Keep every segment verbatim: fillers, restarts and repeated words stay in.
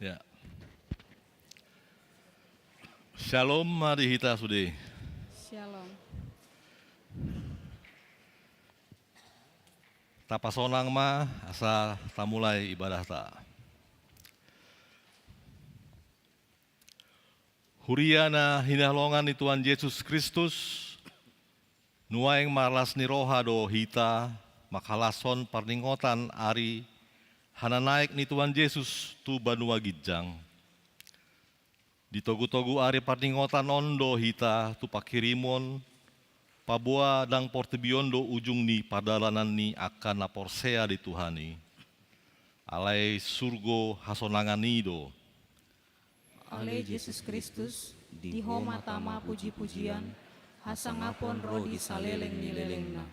Ya. Syalom ma di hita sude. Syalom. Tapasonang ma asa tamulai ibadahta. Huria na hinaholongan ni Tuhan Jesus Kristus, nuaeng marlas ni roha do hita manghalashon parningotan ari hananaek ni Tuhan Jesus tu banua ginjang. Di togu-togu ari parningotan on do hita tu panghirimon, paboa ndang portibi on do ujung ni pardalanan ni angka na porsea di Tuhan i. Alai surgo hasonangan i do. Ale Jesus Kristus, di Ho ma tama puji-pujian, hasangapon ro di saleleng ni lelengna.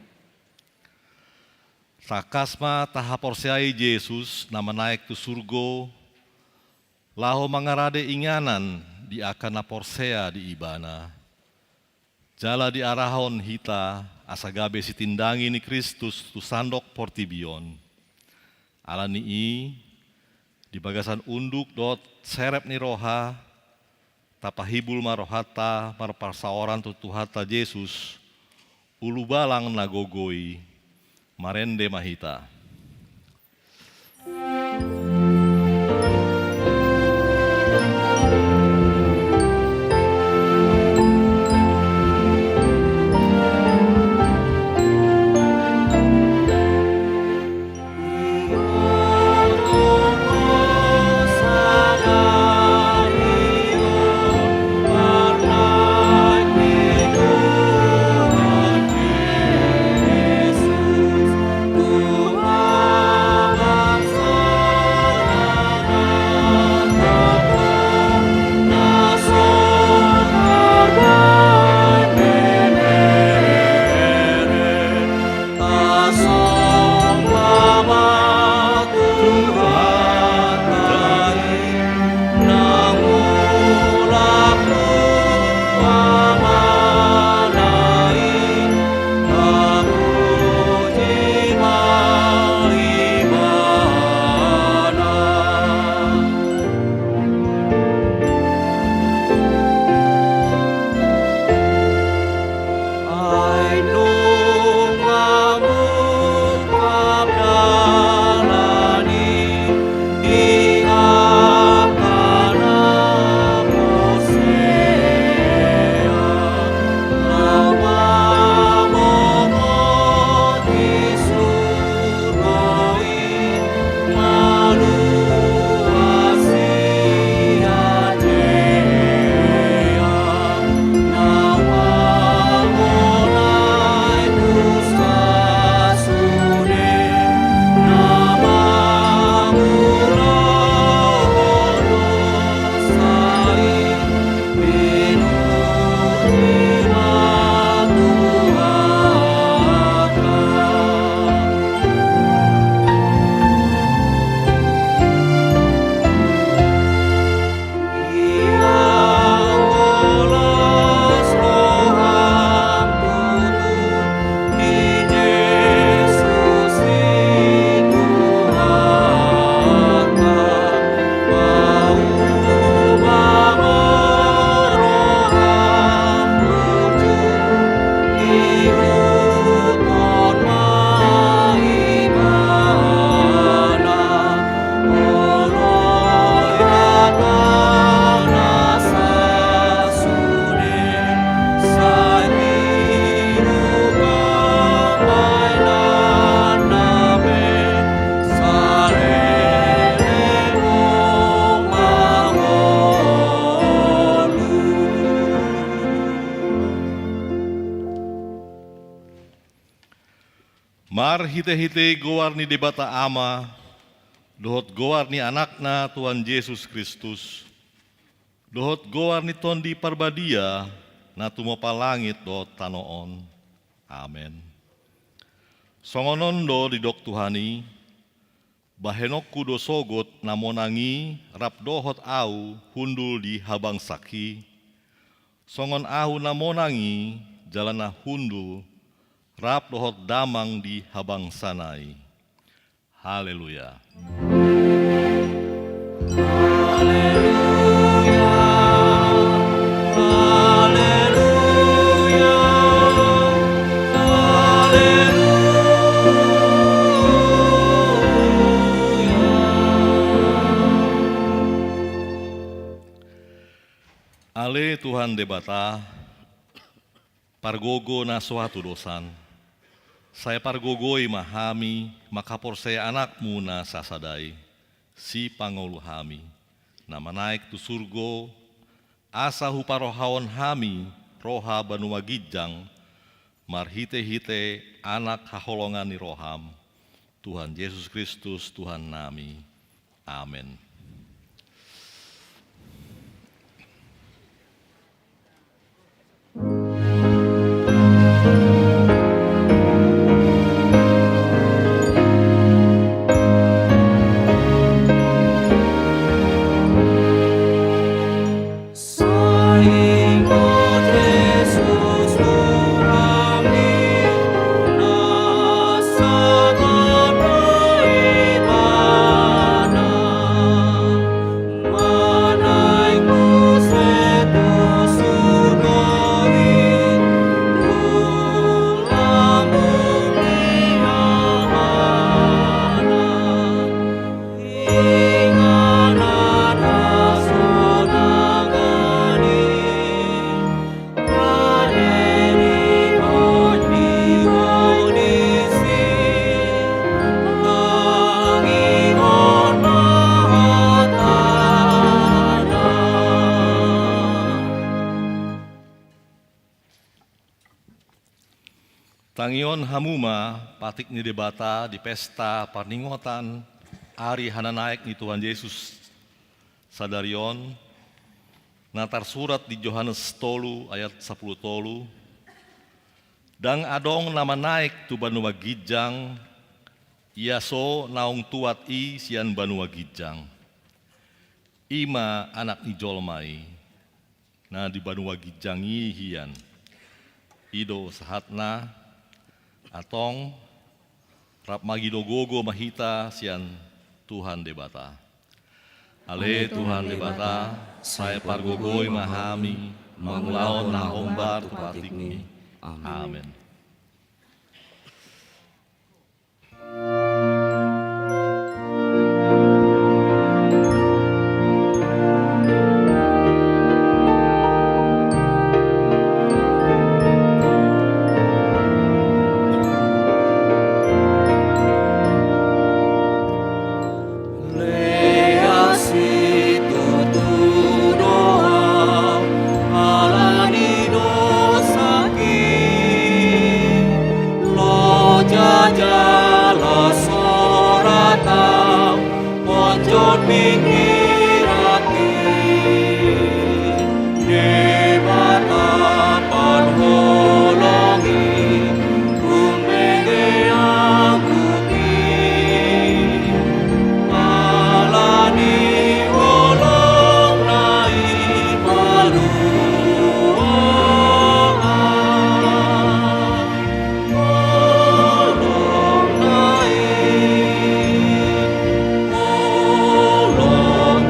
Tangkas ma tahaporseai Jesus na manaek tu surgo, laho mangarade inganan di angka na porsea di Ibana. Jala diarahon hita asa gabe sitindangi ni Kristus tu sandok portibi on. Ala ni i, di bagasan unduk dohot serep ni roha, tapahibul ma rohanta marparsaoran tu Tuhanta Jesus, ulubalang na gogo i, marende ma hita. Marhitehite goar ni Debata Ama, dohot goar ni Anakna Tuhan Jesus Kristus, dohot goar ni Tondi Parbadia, na tumompa langit dohot tano on. Amen. Songon on do didok Tuhan i, bahenonku do sogot na monang i rap dohot ahu hundul di habangsak i, songon ahu na monang i jala na hundul rap dohot damang di habangsana i. Haleluya. Haleluya, haleluya, haleluya. Ale Tuhan Debata, pargogo na so hatudosan, sai pargogoi ma hami manghaporseai Anakmu na sasada i, sipangolu hami, na manaek tu surgo, asa huparohahon hami roha banua ginjang, marhitehite Anak haholongan ni roham, Tuhan Jesus Kristus, Tuhannami. Amen. Tangihon hamu ma patik ni Debata di pesta parningotan ari hananaek ni Tuhan Jesus sadari on, na tarsurat di Johannes tolu ayat sampulu tolu: Ndang adong na manaek tu banua ginjang, ia so naung tuat i sian banua ginjang. I ma Anak ni jolma i, na di banua ginjang i hian. I do sahatna. Antong, rap mangido gogo ma hita sian Tuhan Debata. Ale Tuhan Debata, sai pargogoi ma hami mangulahon na hombar tu patikmi. Amen. Lehasi tutu do au ala ni dosangki, loja jala sorat au, ponjot pingkiranki. Debata parholongi, umbege aguki, ala ni holongna i paluahon. Holongna i, holong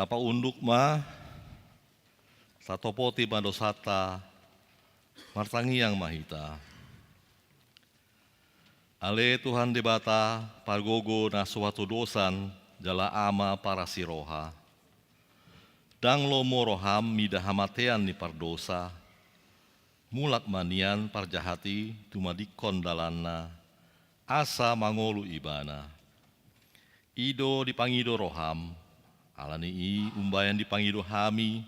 Tapaunduk ma, tatopoti ma dosanta, martangiang ma hita. Ale Tuhan Debata, pargogo na so hatudosan jala Ama parasi roha. Ndang lomo roham mida hamatean ni pardosa. Mulak ma nian parjahat i tumadingkon dalanna, asa mangolu ibana. I do dipangido roham, alani i umbahen dipangido hami,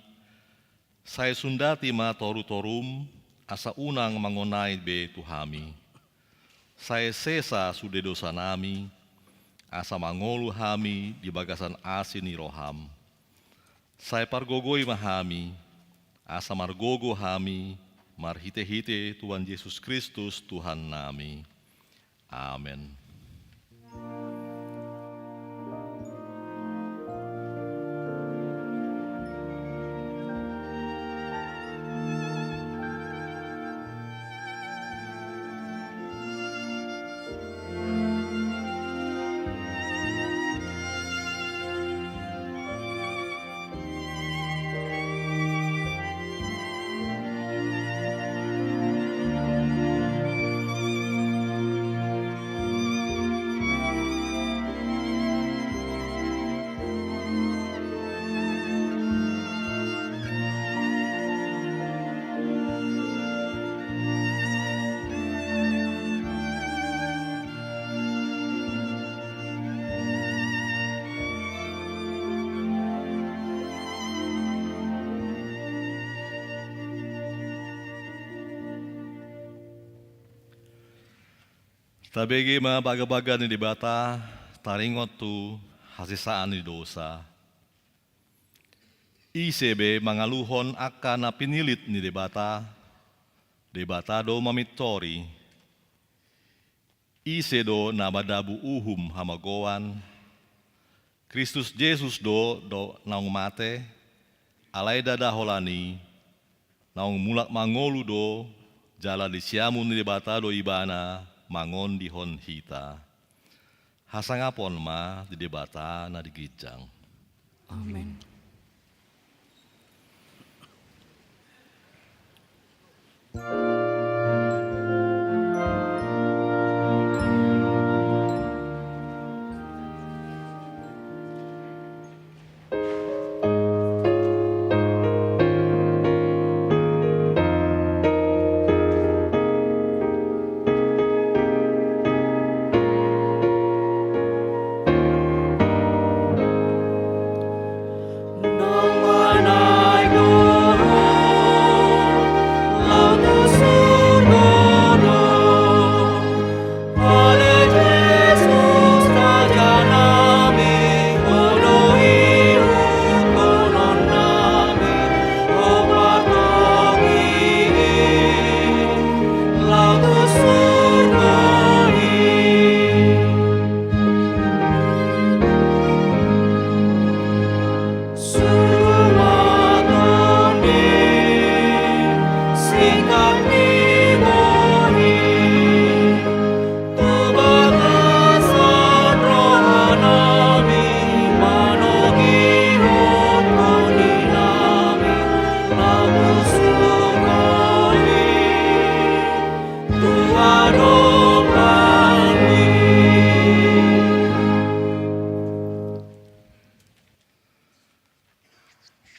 sai sundati ma torutorum, asa unang mangonai be tu hami. Sai sesa sude dosanami, asa mangolu hami di bagasan asi ni roham. Sai pargogoi ma hami, asa margogo hami, marhitehite Tuhan Jesus Kristus Tuhannami. Amen. Tabege ma bagabaga ni Debata, taringot tu hasesaan ni dosa. Ise be mangaluhon angka na pinilit ni Debata, Debata do mamintori. Ise do na madabu uhum hamagoan? Kristus Jesus do, do naung mate, alai ndada holan i, naung mulak mangolu do, jala di siamun ni Debata do ibana mangondihon hita. Hasangapon ma di Debata na di ginjang. Amen.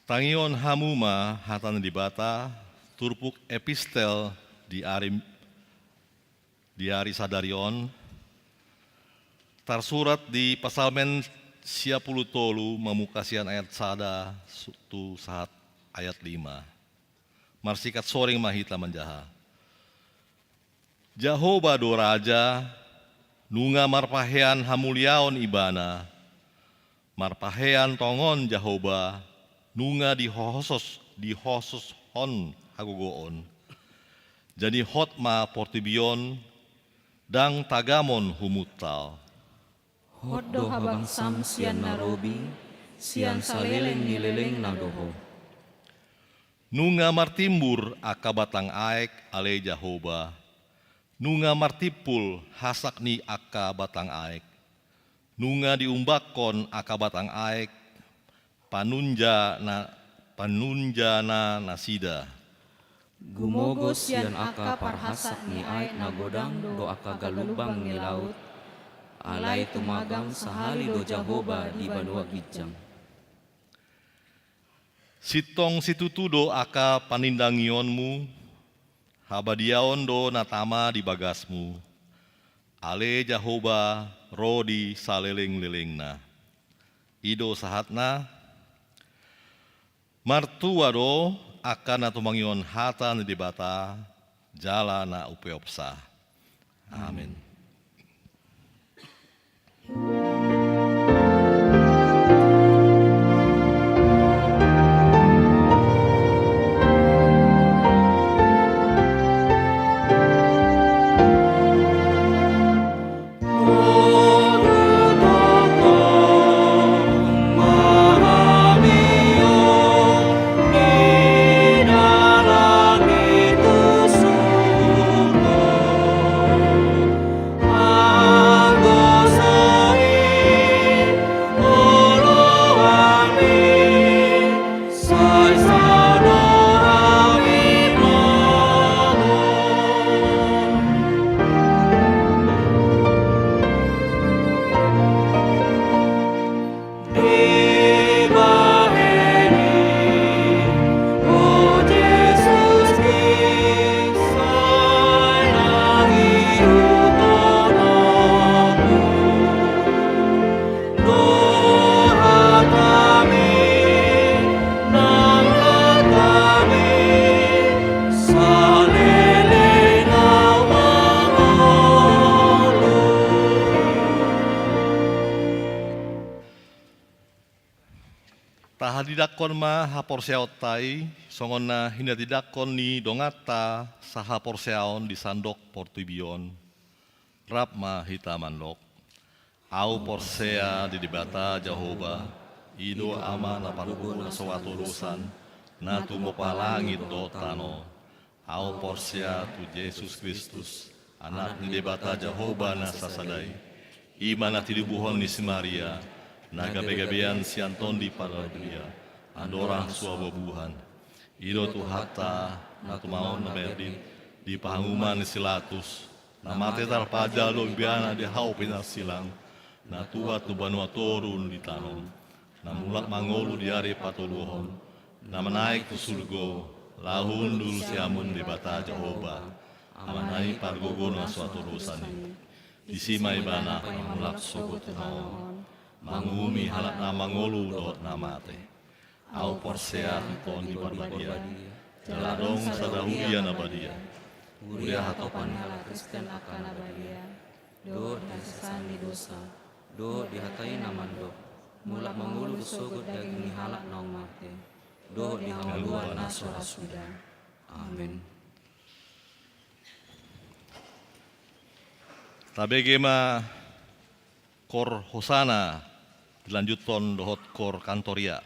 Tangihon hamu ma hata ni Debata, turpuk epistel di ari, di ari sadari on, tarsurat di Psalmen sia pulu tolu, mamungka sian ayat sada su-, tu sahat ayat lima. Marsikat soring ma hita manjaha. Jahowa do Raja, nunga marpahean hamuliaon Ibana. Marpahean tongon Jahowa, nunga dihosos, dihososhon hagogoon. Jadi hot ma portibi on, ndang tagamon humuntal. Hot do habangsam sian na robi, sian saleleng ni lelengna do Ho. Nunga martimbur angka batang aek, ale Jahowa. Nunga martimpul hasak ni angka batang aek. Nunga diumbakkon angka batang aek, panunja na, panunja na nasida. Gumogo sian angka parhansak ni aek na godang do angka galumbang ni laut, alai tumagam sahali do Jahowa di banua ginjang. Sintong situtu do angka panindangionmu, habadiaon do na tama di bagasmu, ale Jahowa ro di salelenglelengna. I do sahatna. Martua do angka na tumangihon hata ni Debata jala na umpeopsa. Amen. Tahatindangkon ma haporseaonta i, songon na hinatindangkon ni donganta sahaporseaon di sandok portibi on. Rap ma hita mandok. Ahu porsea di Debata Jahowa, i do Ama na pargogo na so hatodosan, na tumompa langit dohot tano. Ahu porsea tu Jesus Kristus, Anak ni Debata Jahowa na sasada i, i ma na tinibuhon ni si Maria, na gabegabean sian Tondi Parbadia, andorang so habuabuhan. I do Tuhanta, na tumangihon na maerdit di panguhuman ni si Latus, na mate tarpajal dohot ibana di hau pinarsilang, na tuat tu banua toru ni tano, na mulak mangolu di ari patoluhon, na manaek tu surgo, laho hundul siamun Debata Jahowa, Amana i pargogo na so hatodosan i. Disi ma ibana mulak sogot tu tano on, manguhumi halak na mangolu dohot na mate. Ahu porsea tu Tondi Parbadia, jala adong sada huria na badia. Huria hatopan ni halak Kristen angka na badia, dohot di hasesaan ni dosa, dohot di hata i na mandok, mulak mangolu do sogot daging ni halak naung mate, dohot di hangoluan na so ra suda. Amen. Tabege ma kor Hosana, dilanjuthon dohot kor Kantoria.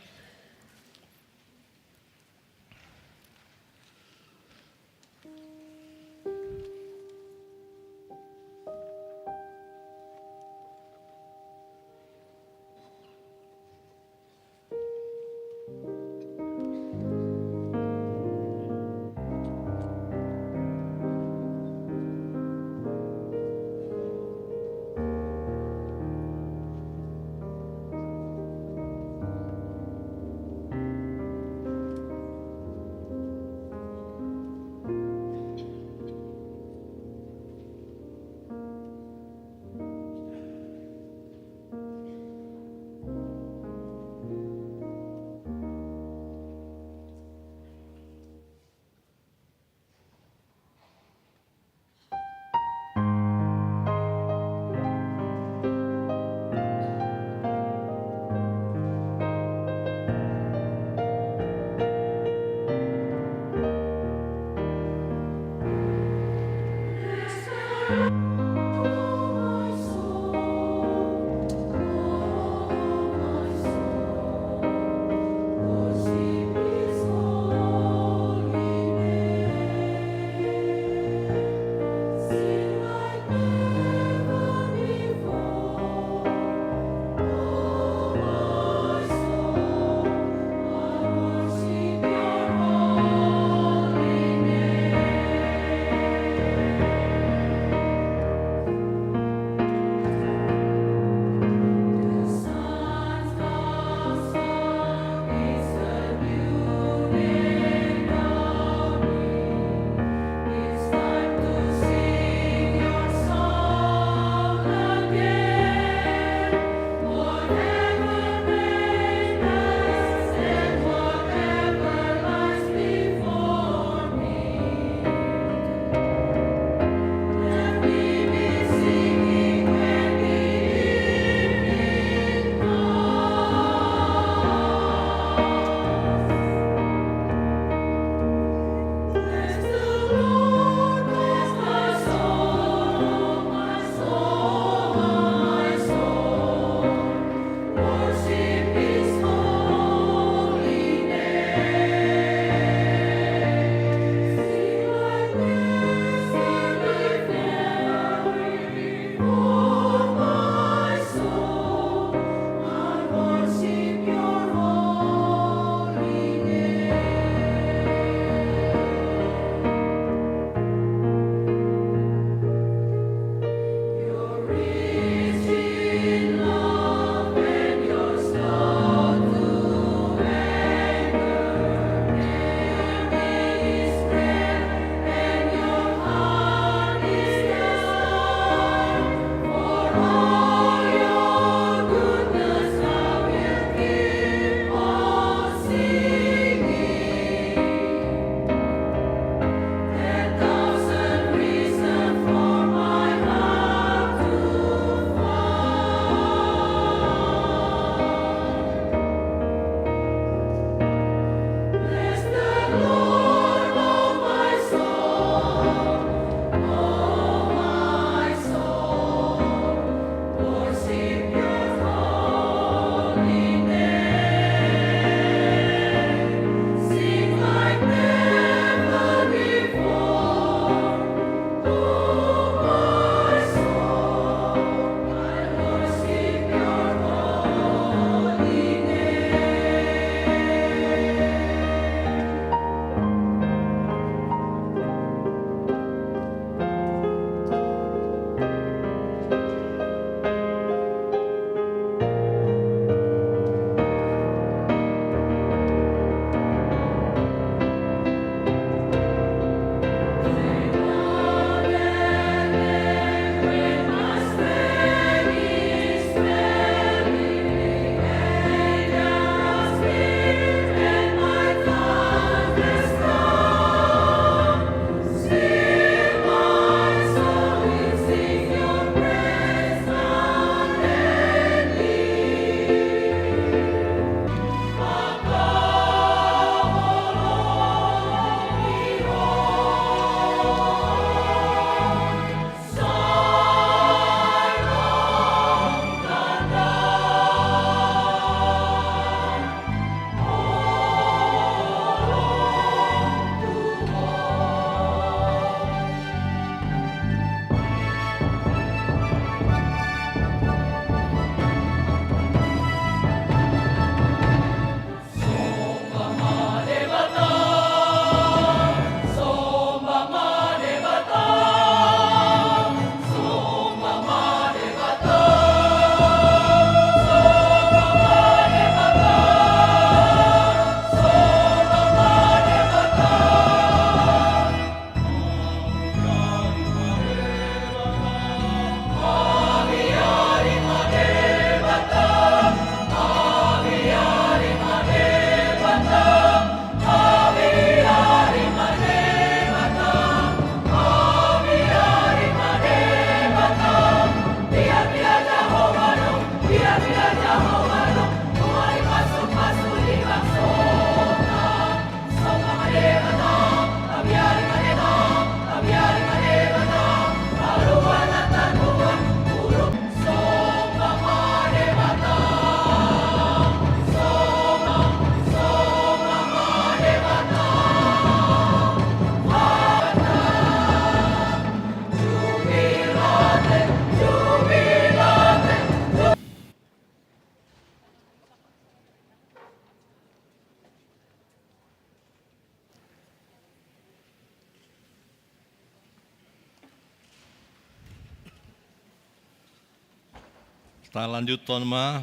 Talanjuthon ma.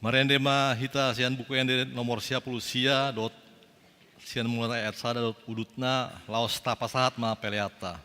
Marende ma hita sian Buku Ende nomor sia pulu sia dohot sian mulana ayat sada dohot udutna, laos tapasahat ma peleanta.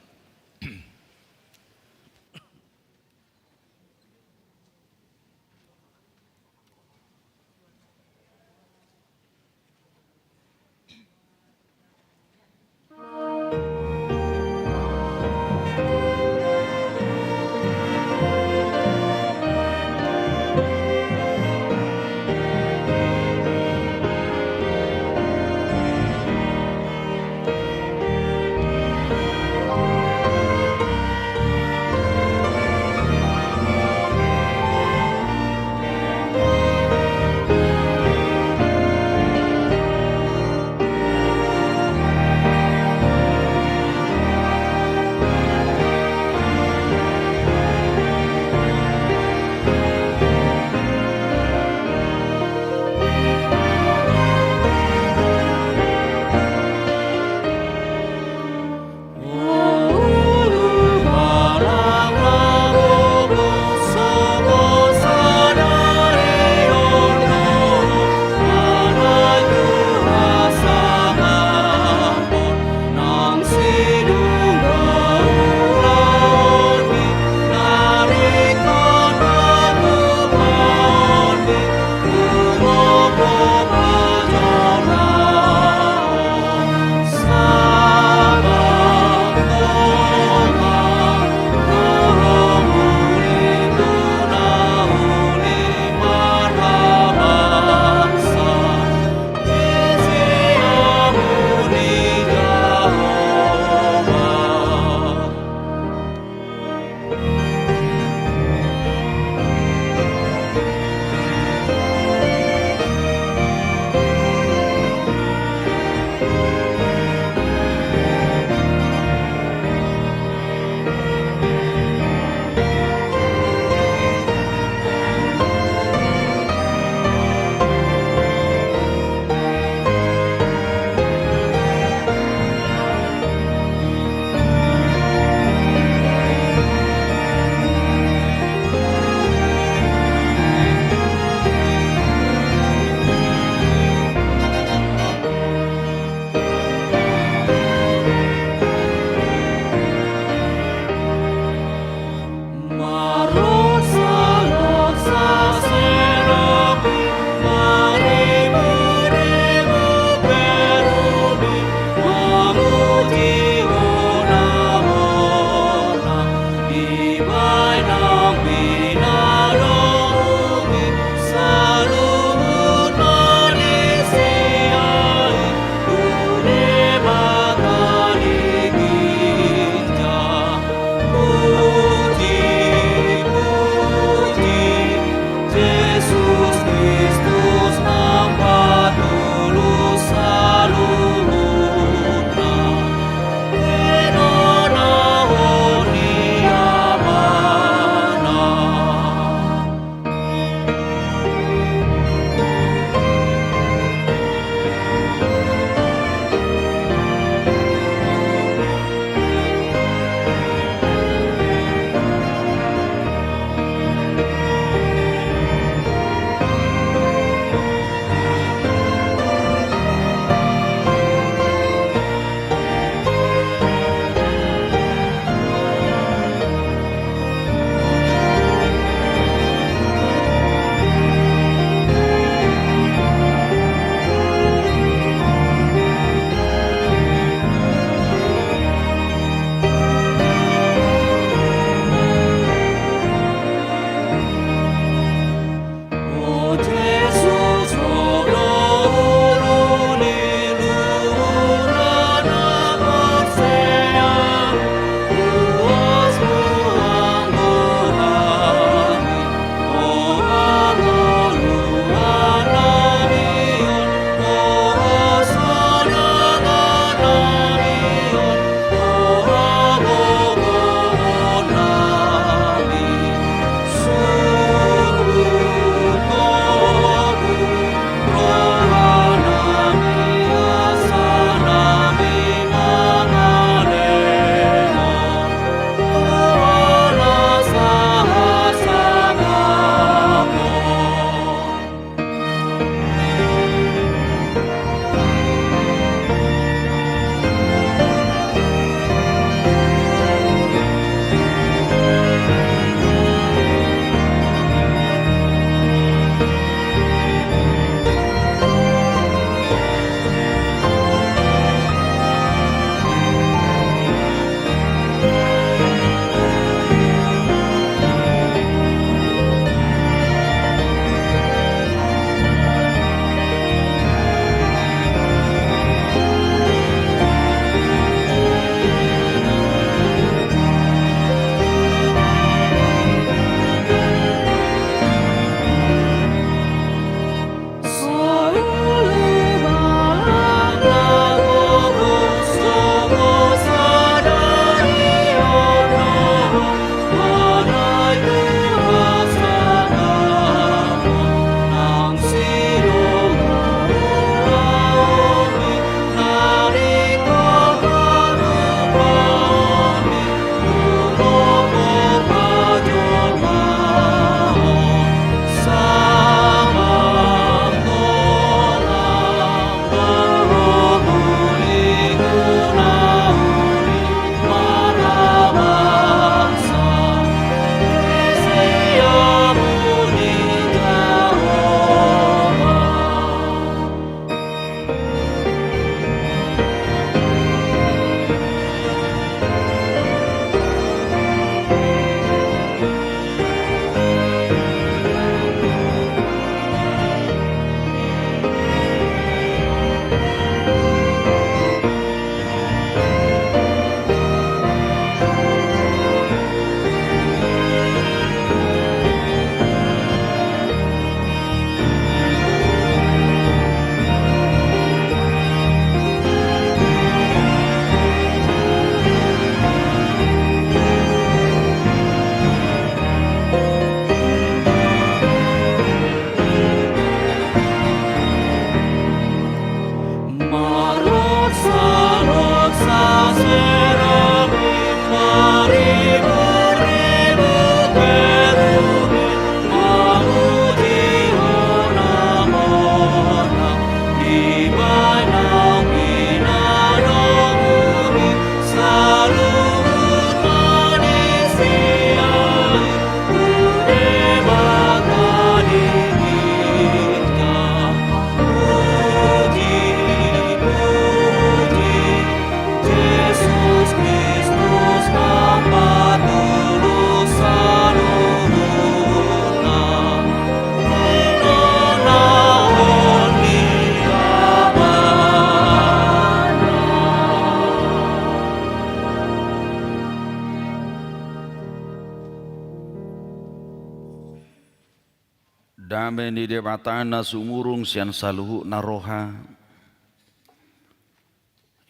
Dame ni Debata na sumurung sian saluhutna roha,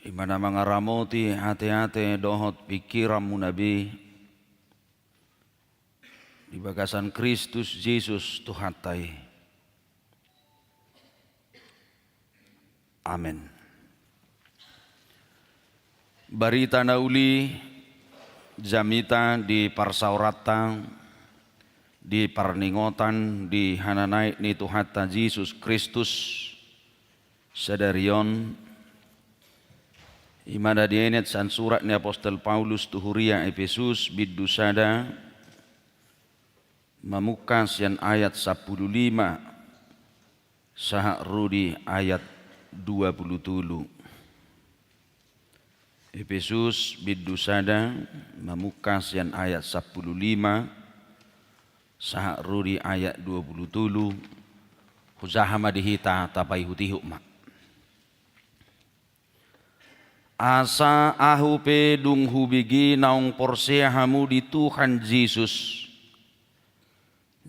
i ma na mangaramoti ateate dohot pingkiranmuna be di bagasan Kristus Jesus Tuhanta i. Amen. Barita na uli jamita di parsaoranta di parningotan di hananaek ni Tuhanta Jesus Kristus sadari on, i ma na dienet sian surat ni apostel Paulus tu huria Epesus, bindu sada, mamungka sian ayat sampulu lima sahat ro di ayat dua pulu tolu. Epesus, bindu sada, mamungka sian ayat sampulu lima sahat ro di ayat dua pulu tolu. Hujaha ma di hita, tapaihutihut ma. Asa ahu pe dung hubege naung porsea hamu di Tuhan Jesus,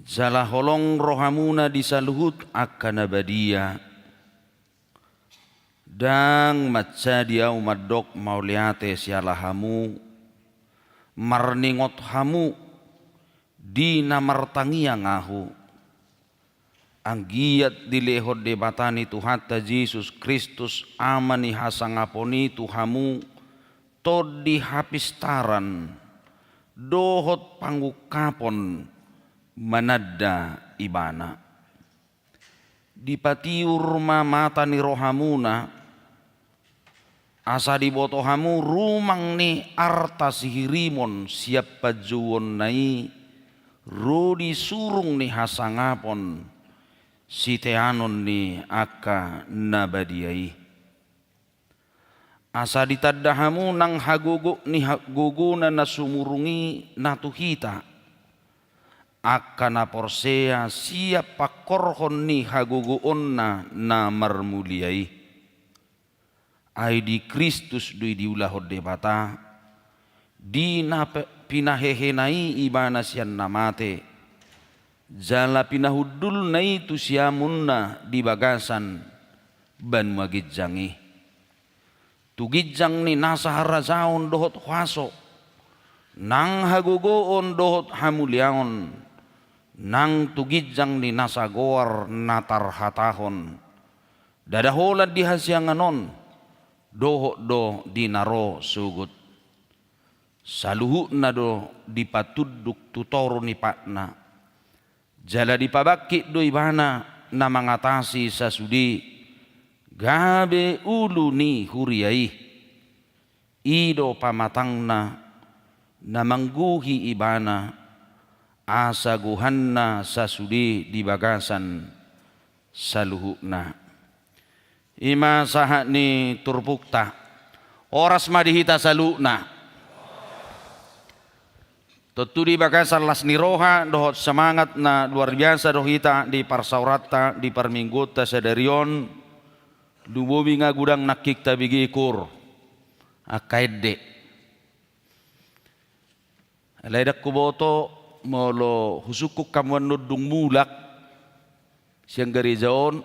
jala holong rohamuna di saluhut angka na badia, ndang mansadi ahu mandok mauliate siala hamu, marningot hamu di na martangiang ahu. Anggiat dilehon Debata ni Tuhanta Jesus Kristus, Ama ni hasangapon i, tu hamu tondi hapistaran dohot pangungkapon mananda Ibana. Dipatiur ma mata ni rohamuna, asa diboto hamu rumang ni arta sihirimon sian panjouonna i, ro di surung ni hasangapon siteanon ni angka na badia i. Asa ditanda hamu nang hagogoon ni ha-, gogona na sumurung i na tu hita, angka na porsea sian pangkorhon ni hagogoonna na marmulia i. Ai di Kristus do i diulahon Debata, di na pe-, pinahehena i Ibana sian na mate, jala pinahundulna i tu siamunna di bagasan banua ginjang i. Tu ginjang ni nasa harajaon dohot huaso, nang hagogoon dohot hamuliaon, nang tu ginjang ni nasa goar na tarhatahon, ndada holan di hasiangan on, dohot do di na ro sogot. Saluhutna do dipatunduk tu toru ni patna, jala dipabangkit do Ibana na mangatasi sasude, gabe ulu ni huria i. I do pamatangna na manggohi Ibana, asa gohanna sasude di bagasan saluhutna. I ma sahat ni turpukta. Horas ma di hita saluhutna. Tontu di bagasan las ni roha dohot semangat na luar biasa do hita di parsaoranta di parmingguonta sadari on. Lumobi nga godang nangkin tabege, Kur, angka ende. Alai ndang huboto molo husungkun hamu annon dung mulak sian gareja on,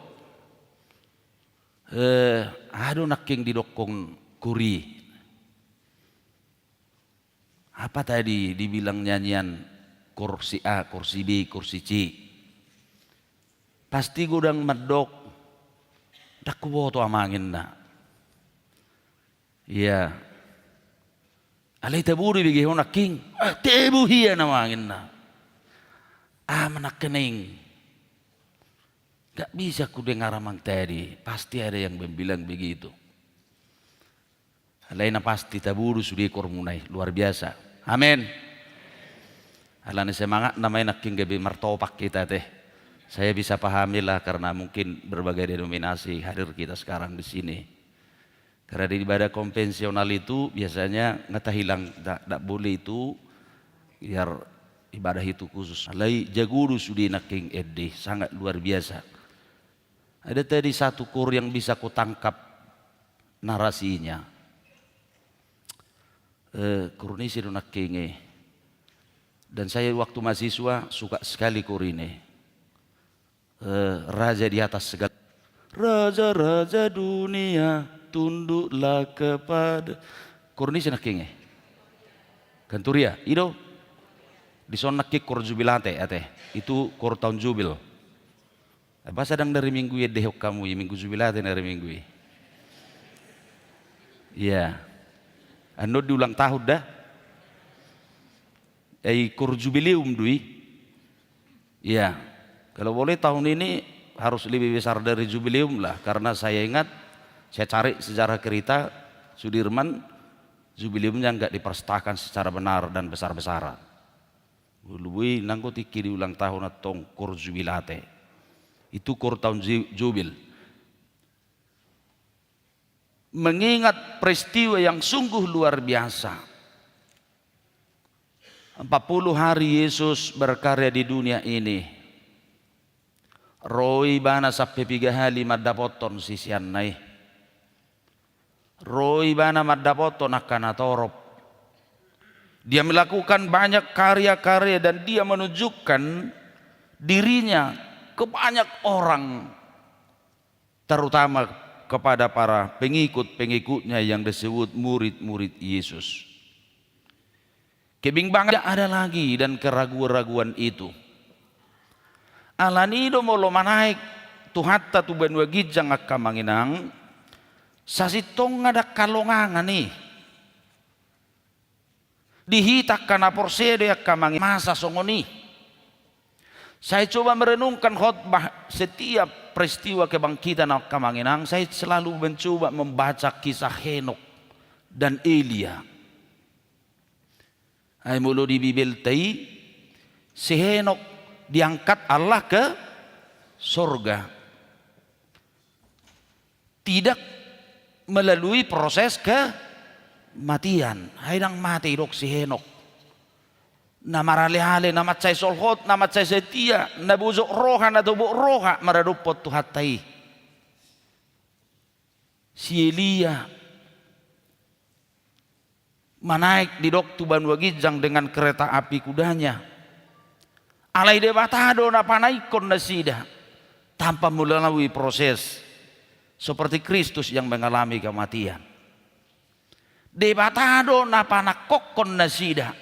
eh, aha do nangkin didokkon Kur i. Apa tadi dibilang nyanyian, kursi A, kursi B, kursi C. Pasti godang mandok, ndang huboto amang, ninna. Ia. Alai tabo do ibege ho nangkin. Ah, tabo hian amang, ninna. Ah, manangkening. Nggak bisa kudengar amang tadi, pasti ada yang bilang begitu. Alai na pasti tabo do sude kormuna i, luar biasa. Amin. Alani semangatna ma i nangkin gabe martopak hita, te. Saya bisa pahami lah, karena mungkin berbagai denominasi hadir kita sekarang di sini. Karena di ibadah konvensional itu biasanya nga tahilang, ndak, ndak boleh itu, biar ibadah itu khusus. Alai jago do sude nangkin ende, sangat luar biasa. Ada tadi satu kur yang bisa kutangkap narasinya. Eh, kur ni ise do nangkin i. Dan saya waktu mahasiswa suka sekali kur ini. eh, raja di atas segala, raja-raja dunia tunduklah kepada. Kor ni si nangkin i? Cantoria, i do. Dison nangkin kor Jubilate ate. Itu kor taon Jubil. Apa sadang na ari Minggu i, dehok hamu i, Minggu Jubilate na ari Minggu i. Iya. Annon di ulang tahun da. Ai kor Jubileum do i. Iya. Kalau boleh tahun ini harus lebih besar dari Jubileum lah, karena saya ingat, saya cari sejarah kereta Sudirman, Jubileumnya nggak diperstakan secara benar dan besar-besaran. Lubu i nanggo tingki di ulang tahun antong kor Jubilate. Itu kor taon Ju-, Jubil. Mengingat peristiwa yang sungguh luar biasa. Empat puluh hari Yesus berkarya di dunia ini. Ro ibana sampe piga hali mandapothon siseanna i. Ro ibana mandapothon angka natorop. Dia melakukan banyak karya-karya dan dia menunjukkan dirinya ke banyak orang, terutama kepada para pengikut-pengikutnya yang disebut murid-murid Yesus. Kebimbangan tidak ada lagi dan keraguan-raguan itu. Alani i do molo manaek Tuhanta tu banua ginjang angka amang inang, sasintongna ndang halongangan i. Di hita angka na porsea do i angka amang inang masa songon i. Saya coba merenungkan khotbah setiap peristiwa kebangkitan angka amang inang, saya selalu mencoba membaca kisah Henok dan Elia. Ai molo di Bibelta i, si Henok diangkat Allah ke sorga. Tidak melalui proses kematian. Ai ndang mate didok si Henok. Na marale-ale, na mansai solhot, na mansai setia, na bojok roha, na tobok roha maradophon Tuhanta i. Si Elia manaek didok tu banua ginjang dengan kereta api kudanya. Alai Debata do na panaikkon nasida tanpa melalui proses seperti Kristus yang mengalami kematian. Debata do na panangkokkon nasida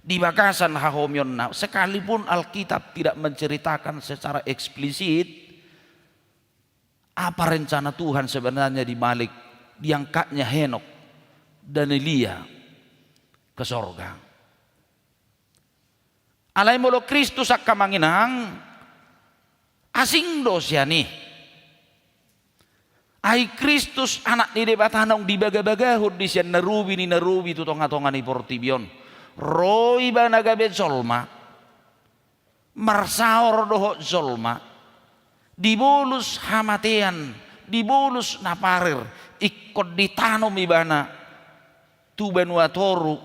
di bagasan hahomionna, sekalipun Alkitab tidak menceritakan secara eksplisit apa rencana Tuhan sebenarnya di balik diangkatnya Henok dan Elia ke sorga. Alai molo Kristus angka amang inang, asing do sian i. Ai Kristus Anak ni Debata naung dibagabagahon di sian na robi ni na robi tu tongatonga ni portibi on. Ro ibana gabe jolma, marsaor dohot jolma, dibolus hamatean, dibolus na parer, ingkon ditanom ibana tu banua toru,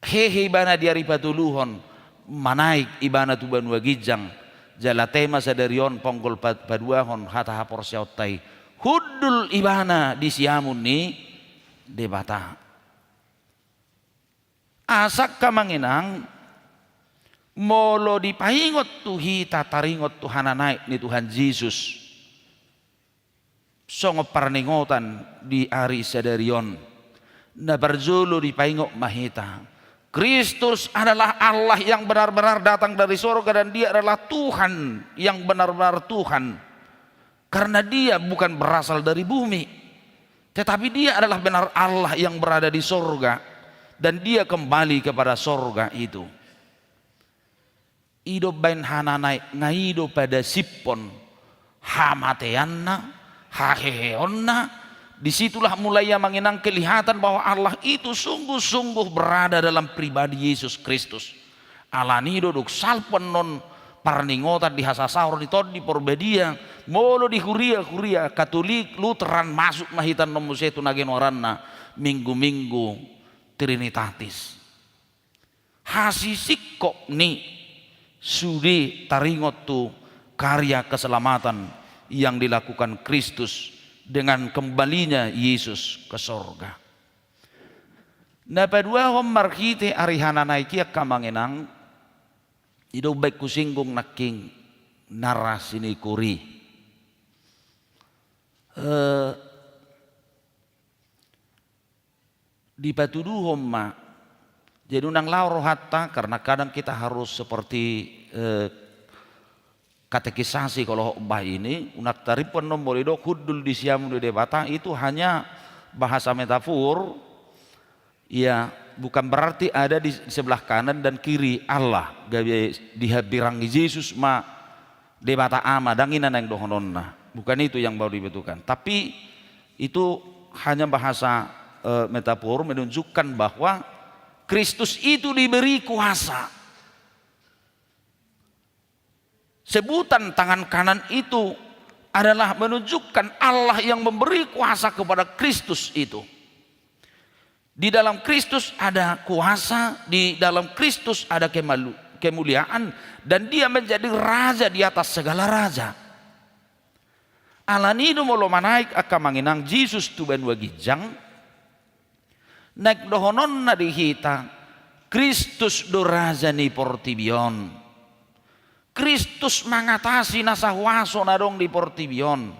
hehe ibana di ari patoluhon, manaek ibana tu banua ginjang, jala tema sadari on ponggol pa-, paduahon hata haporseaonta i, hundul ibana di siamun ni Debata. Asa angka amang inang, molo dipaingot tu hita taringot tu hananaek ni Tuhan Jesus songon parningotan di ari sadari on, na parjolo dipaingot ma hita, Kristus adalah Allah yang benar-benar datang dari sorga dan Dia adalah Tuhan yang benar-benar Tuhan. Karena Dia bukan berasal dari bumi, tetapi Dia adalah benar Allah yang berada di sorga, dan Dia kembali kepada sorga itu. I do umbaen hananaek, nga i do padasiphon hamateanna, haheheonna. Disitulah mulai amang inang kelihatan bahwa Allah itu sungguh-sungguh berada dalam pribadi Yesus Kristus. Alani i do dung salpu annon parningotan di hasasaor ni Tondi Porbadia, molo di huria-huria Katolik, Lutheran, masuk ma hita annon muse tu na genoranna Minggu-minggu Trinitatis. Hasisingkop ni sude taringot tu karya keselamatan yang dilakukan Kristus dengan kembalinya Yesus ke sorga. Na paduahon marhite ari hananaek i angka amang inang, i do umbaen husinggung nangkin, narasi ni kuri. Eh, dipatuduhon ma. Jadi unang laho rohanta, karena kadang kita harus seperti, eh, katekisasi kalau khotbah ini, unang tarippu annon molo didok hundul di siamun ni Debata, itu hanya bahasa metafor, ya, bukan berarti ada di sebelah kanan dan kiri Allah, gabe dihabirangi Jesus ma Debata Ama, ndang i na naeng dohononna. Bukan itu yang mau dibutuhkan. Tapi itu hanya bahasa, eh, metafor menunjukkan bahwa Kristus itu diberi kuasa. Sebutan tangan kanan itu adalah menunjukkan Allah yang memberi kuasa kepada Kristus itu. Di dalam Kristus ada kuasa, di dalam Kristus ada kemalu-, kemuliaan, dan Dia menjadi raja di atas segala raja. Alani i do molo manaek angka amang inang Jesus tu banua ginjang, naeng dohononna di hita, Kristus do raja ni portibi on. Kristus mangatasi nasa huaso na adong di portibi on.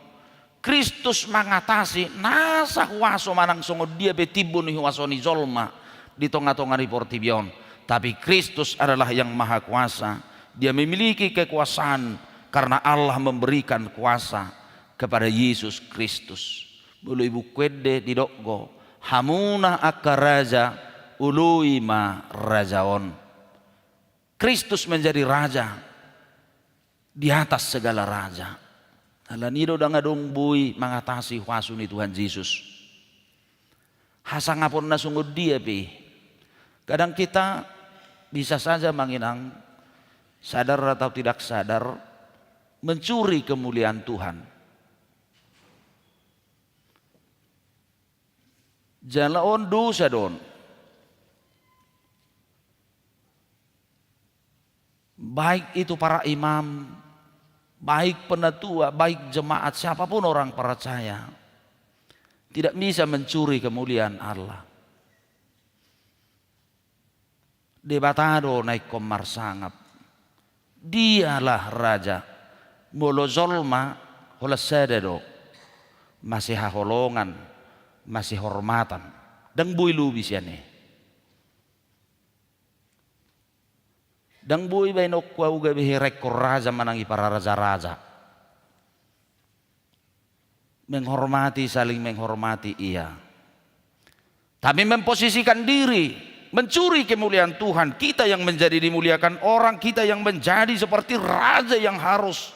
Kristus mangatasi nasa huaso manang songon dia pe timbo ni huaso ni jolma di tonga-tonga ni portibi on. Tapi Kristus adalah yang maha kuasa. Dia memiliki kekuasaan karena Allah memberikan kuasa kepada Yesus Kristus. Molo i Buku Ende didok do, hamuna angka raja, oloi ma raja on. Kristus menjadi raja di atas segala raja. Alani i do ndang adong boi mangatasi huaso ni Tuhan Jesus. Hasangapon na songon dia pe. Kadang kita bisa saja, amang inang, sadar atau tidak sadar, mencuri kemuliaan Tuhan. Jala on dosa do on. Baik itu para imam, baik penatua, baik jemaat, siapapun orang percaya, tidak bisa mencuri kemuliaan Allah. Debata do na ingkon marsangap. Dialah raja. Molo jolma, holan sada do. Masihaholongan, masihormatan. Ndang boi lobi sian i. Ndang boi baenonku ahu gabe herenghon raja manang i pararaja-raja. Menghormati, saling menghormati, iya. Tapi memposisikan diri, mencuri kemuliaan Tuhan, kita yang menjadi dimuliakan orang, kita yang menjadi seperti raja yang harus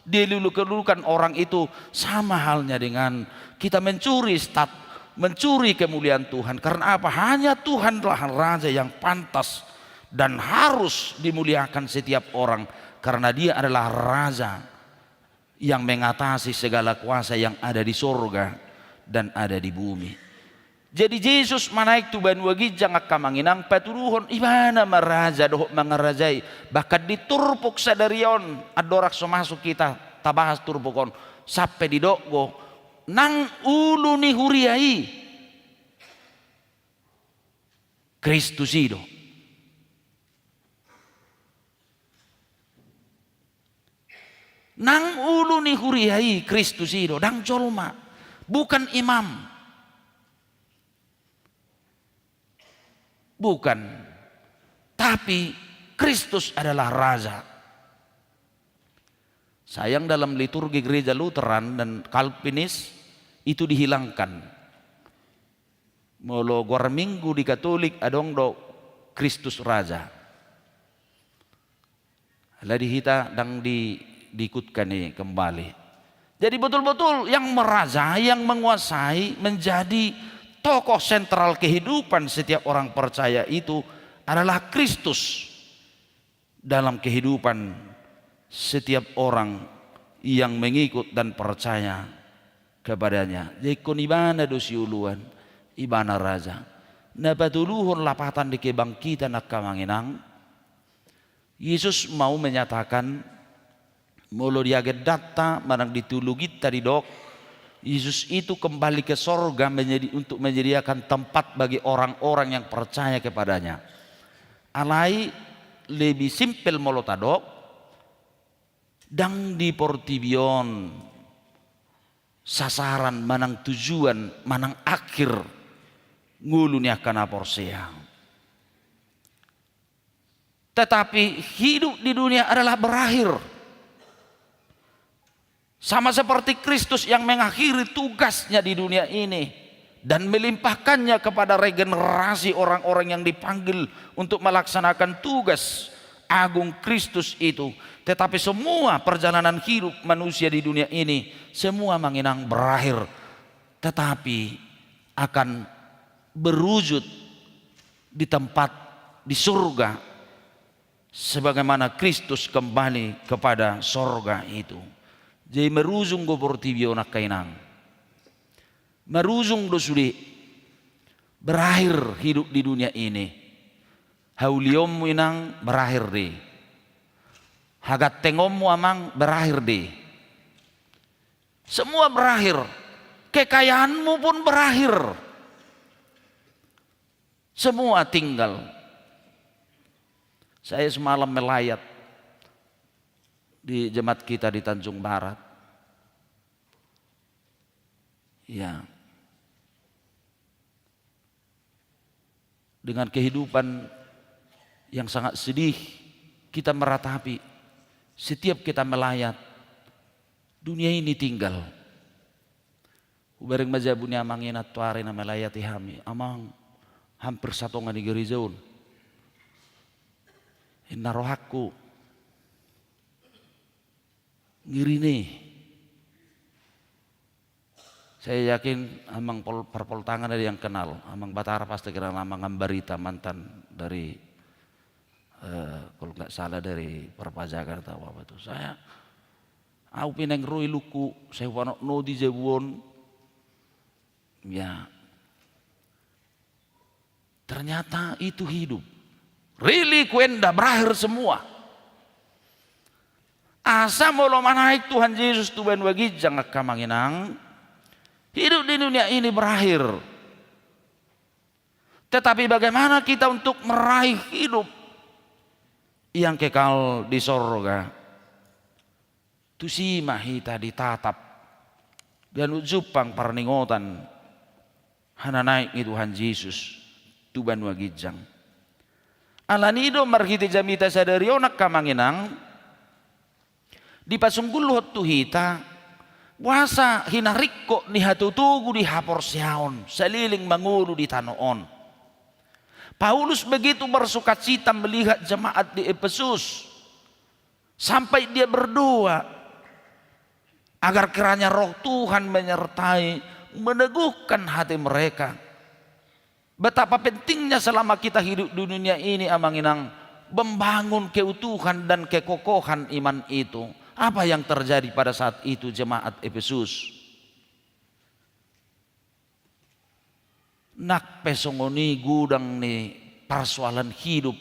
dieluk-elukan orang itu, sama halnya dengan kita mencuri stat-, mencuri kemuliaan Tuhan. Karena apa? Hanya Tuhanlah raja yang pantas dan harus dimuliakan setiap orang, karena Dia adalah raja yang mengatasi segala kuasa yang ada di sorga dan ada di bumi. Jadi Jesus manaek tu banua ginjang, angka amang inang, patuduhon Ibana ma raja dohot mangarajai. Bahkan di turpuk sadari on, andorang so masuk hita tabahas turpuk on, sampe didok do, nang ulu ni huria i Kristus i do. Nang ulu ni huria i Kristus i do, ndang jolma, bukan imam. Bukan. Tapi Kristus adalah raja. Sayang, dalam liturgi gereja Lutheran dan Calvinis itu dihilangkan. Molo goar Minggu di Katolik adong do Kristus Raja. Alai di hita ndang di, diikutkan i kembali. Jadi betul-betul yang merajai, yang menguasai, menjadi tokoh sentral kehidupan setiap orang percaya itu adalah Kristus dalam kehidupan setiap orang yang mengikut dan percaya kepada-Nya. Jadi ingkon Ibana do sioloan, Ibana raja. Na patoluhon, lapatan di kebangkitan, angka amang inang, Yesus mau menyatakan, molo di agendanta manang di teologinta didok, Yesus itu kembali ke sorga menjadi, untuk menyediakan tempat bagi orang-orang yang percaya kepada-Nya. Alai lebih simpel molo tadok, Ndang di portibi on sasaran manang tujuan manang akhir ngolu ni angka na porsea. Tetapi hidup di dunia adalah berakhir. Sama seperti Kristus yang mengakhiri tugasnya di dunia ini dan melimpahkannya kepada regenerasi orang-orang yang dipanggil untuk melaksanakan tugas agung Kristus itu. Tetapi semua perjalanan hidup manusia di dunia ini, semua, Amang Inang, berakhir, tetapi akan berwujud di tempat di surga, sebagaimana Kristus kembali kepada sorga itu. Jadi marujung do portibi on, angka inang. Marujung do sude. Berakhir hidup di dunia ini. Haulionmu, inang, berakhir do i. Hagantengonmu, amang, berakhir do i. Semua berakhir. Kekayaanmu pun berakhir. Semua tinggal. Saya semalam melayat di jemaat kita di Tanjung Barat. Ya. Dengan kehidupan yang sangat sedih, kita meratapi setiap kita melayat, dunia ini tinggal. Hubereng ma jabu ni amang i antuari na melayati hami, "Amang, hampir satonga ni gereja on." Inna rohangku. Ngeri ni. Saya yakin amang pol-, parpol tangan ada yang kenal. Amang Batara pasti kenal amang Ambarita, mantan dari, eh, kalau nggak salah dari Perpajakan atau apa tuh. Saya, au pe naeng ro ilungku, saya hupanotnoti jabu on. Ya. Ternyata itu hidup. Really, kuenda berakhir semua. Asa molo manaek Tuhan Yesus tu banua ginjang, angka amang inang, hidup di dunia ini berakhir. Tetapi bagaimana kita untuk meraih hidup yang kekal di sorga? Tusi ma hita ditatap, ganup jumpang parningotan hananaek ni Tuhan Jesus tu banua ginjang. Alani i do marhite jamita sadari on, angka amang inang, dipasungguhon tu hita boasa hinaringkot ni hatotogu di haporseaon saleleng mangolu di tano on. Paulus begitu bersukacita melihat jemaat di Efesus. Sampai dia berdoa agar kiranya Roh Tuhan menyertai, meneguhkan hati mereka. Betapa pentingnya selama kita hidup di dunia ini, amang inang, membangun keutuhan dan kekokohan iman itu. Apa yang terjadi pada saat itu jemaat Efesus? Nang pe songon i godang ni persoalan hidup.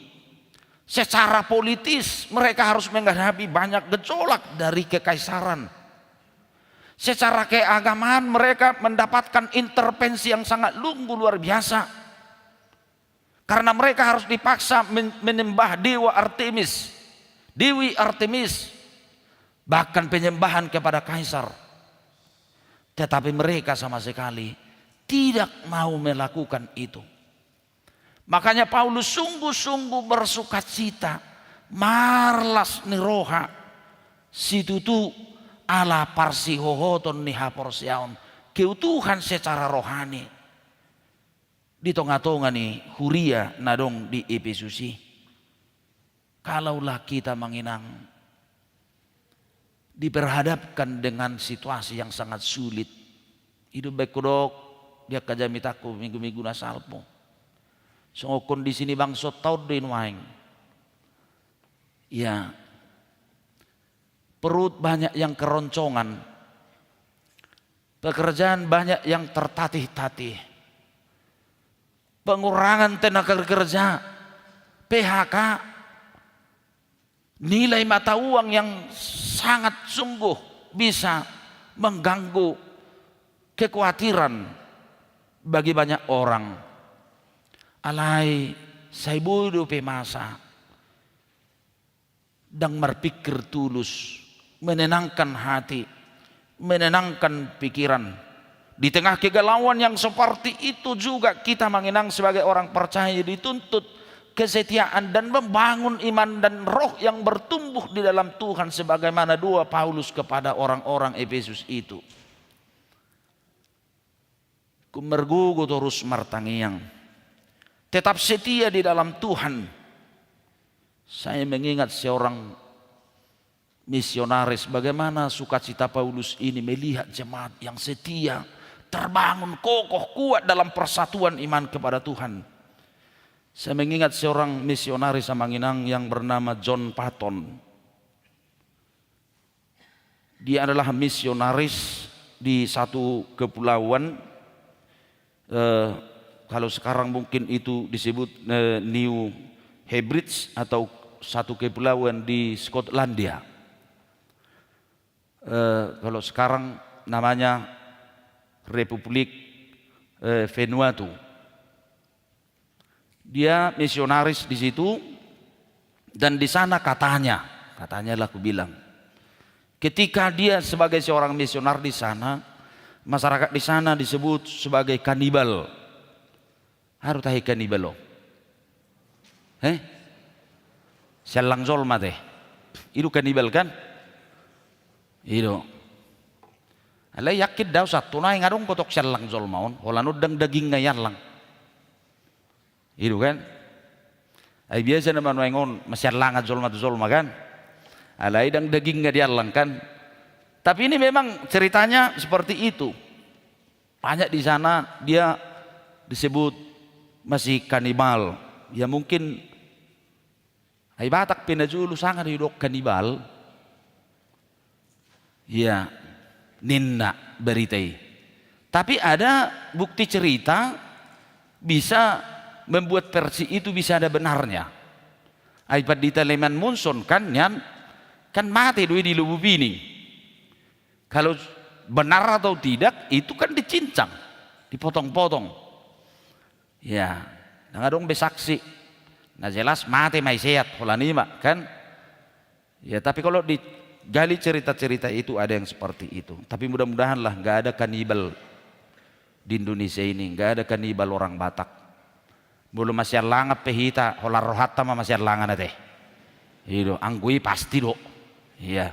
Secara politis, mereka harus menghadapi banyak gejolak dari kekaisaran. Secara keagamaan, mereka mendapatkan intervensi yang sangat lunggu luar biasa. Karena mereka harus dipaksa men-, menyembah dewa Artemis, Dewi Artemis, bahkan penyembahan kepada kaisar. Tetapi mereka sama sekali tidak mau melakukan itu. Makanya Paulus sungguh-sungguh bersukacita, marlas ni roha, situtu ala parsihohoton ni haporseaon, keutuhan secara rohani di tonga-tonga ni huria na adong di Efesus i. Kalaulah kita, amang inang, diperhadapkan dengan situasi yang sangat sulit. I do umbahen hudok di angka jamitangku minggu-minggu na salpu. Songon kondisi ni bangso on do i nuaeng. Ya. Perut banyak yang keroncongan. Pekerjaan banyak yang tertatih-tatih. Pengurangan tenaga kerja, P H K, nilai mata uang yang sangat sungguh bisa mengganggu kekhawatiran bagi banyak orang. Alai sai boi dope masa ndang marpingkir tulus, menenangkan hati, menenangkan pikiran. Di tengah kegalauan yang seperti itu juga kita, Amang Inang, sebagai orang percaya dituntut kesetiaan dan membangun iman dan roh yang bertumbuh di dalam Tuhan, sebagaimana doa Paulus kepada orang-orang Efesus itu. Ku mergogo torus martangiang. Tetap setia di dalam Tuhan. Saya mengingat seorang misionaris, bagaimana sukacita Paulus ini melihat jemaat yang setia, terbangun kokoh, kuat dalam persatuan iman kepada Tuhan. Saya mengingat seorang misionaris, Amang Inang, yang bernama John Patton. Dia adalah misionaris di satu kepulauan, eh, kalau sekarang mungkin itu disebut, eh, New Hebrides atau satu kepulauan di Skotlandia. Eh, kalau sekarang namanya Republik, eh, Vanuatu. Dia misionaris di situ, dan di sana katanya, katanya lah aku bilang, ketika dia sebagai seorang misionar di sana, masyarakat di sana disebut sebagai kanibal. Aha do tahe kanibal on? Heh? Siallang jolma te. I do kanibal kan? I do. Alai yakin do au, santu naeng adong do tong siallang jolma on, holan on ndang dagingna iallang. I do kan? Ai biasa nama nuaeng on masiallangan jolma tu jolma kan? Alai ndang dagingna diallang kan? Tapi ini memang ceritanya seperti itu. Banyak di sana dia disebut masih kanibal. Ya mungkin, ai Batak pe na jolo sanga do didok kanibal. Iya, ninna berita i. Tapi ada bukti cerita bisa membuat versi itu bisa ada benarnya. Ai Pandita Lyman Monson kan nian, kan mate do i di Lubu Pining. Kalau benar atau tidak, itu kan dicincang, dipotong-potong. Ya, ndang adong be saksi. Na jelas mate ma i seat, holan i ma, kan? Ya, tapi kalau digali cerita-cerita itu ada yang seperti itu. Tapi mudah-mudahanlah nggak ada kanibal di Indonesia ini, nggak ada kanibal orang Batak. Molo masiallangan pe hita, holan rohanta ma masiallangan ate. I do, anggo i pasti do. Iya.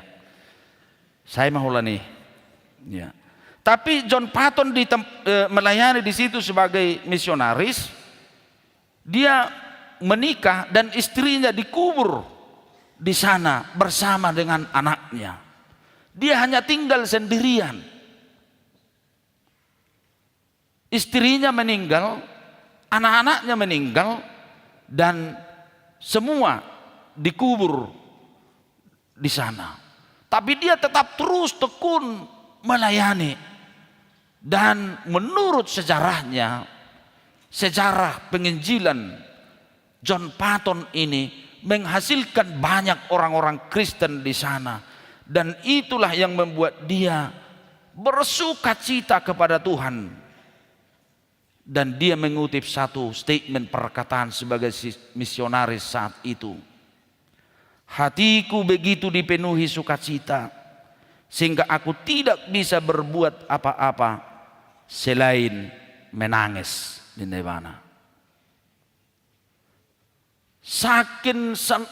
Sai ma holan i. Iya. Tapi John Patton di tem-, eh, melayani di situ sebagai misionaris, dia menikah dan istrinya dikubur di sana bersama dengan anaknya. Dia hanya tinggal sendirian. Istrinya meninggal, anak-anaknya meninggal, dan semua dikubur di sana. Tapi dia tetap terus tekun melayani. Dan menurut sejarahnya, sejarah penginjilan, John Patton ini menghasilkan banyak orang-orang Kristen di sana. Dan itulah yang membuat dia bersukacita kepada Tuhan. Dan dia mengutip satu statement, perkataan sebagai si-, misionaris saat itu. "Hatiku begitu dipenuhi sukacita, sehingga aku tidak bisa berbuat apa-apa selain menangis," ninna ibana. Saking sen-,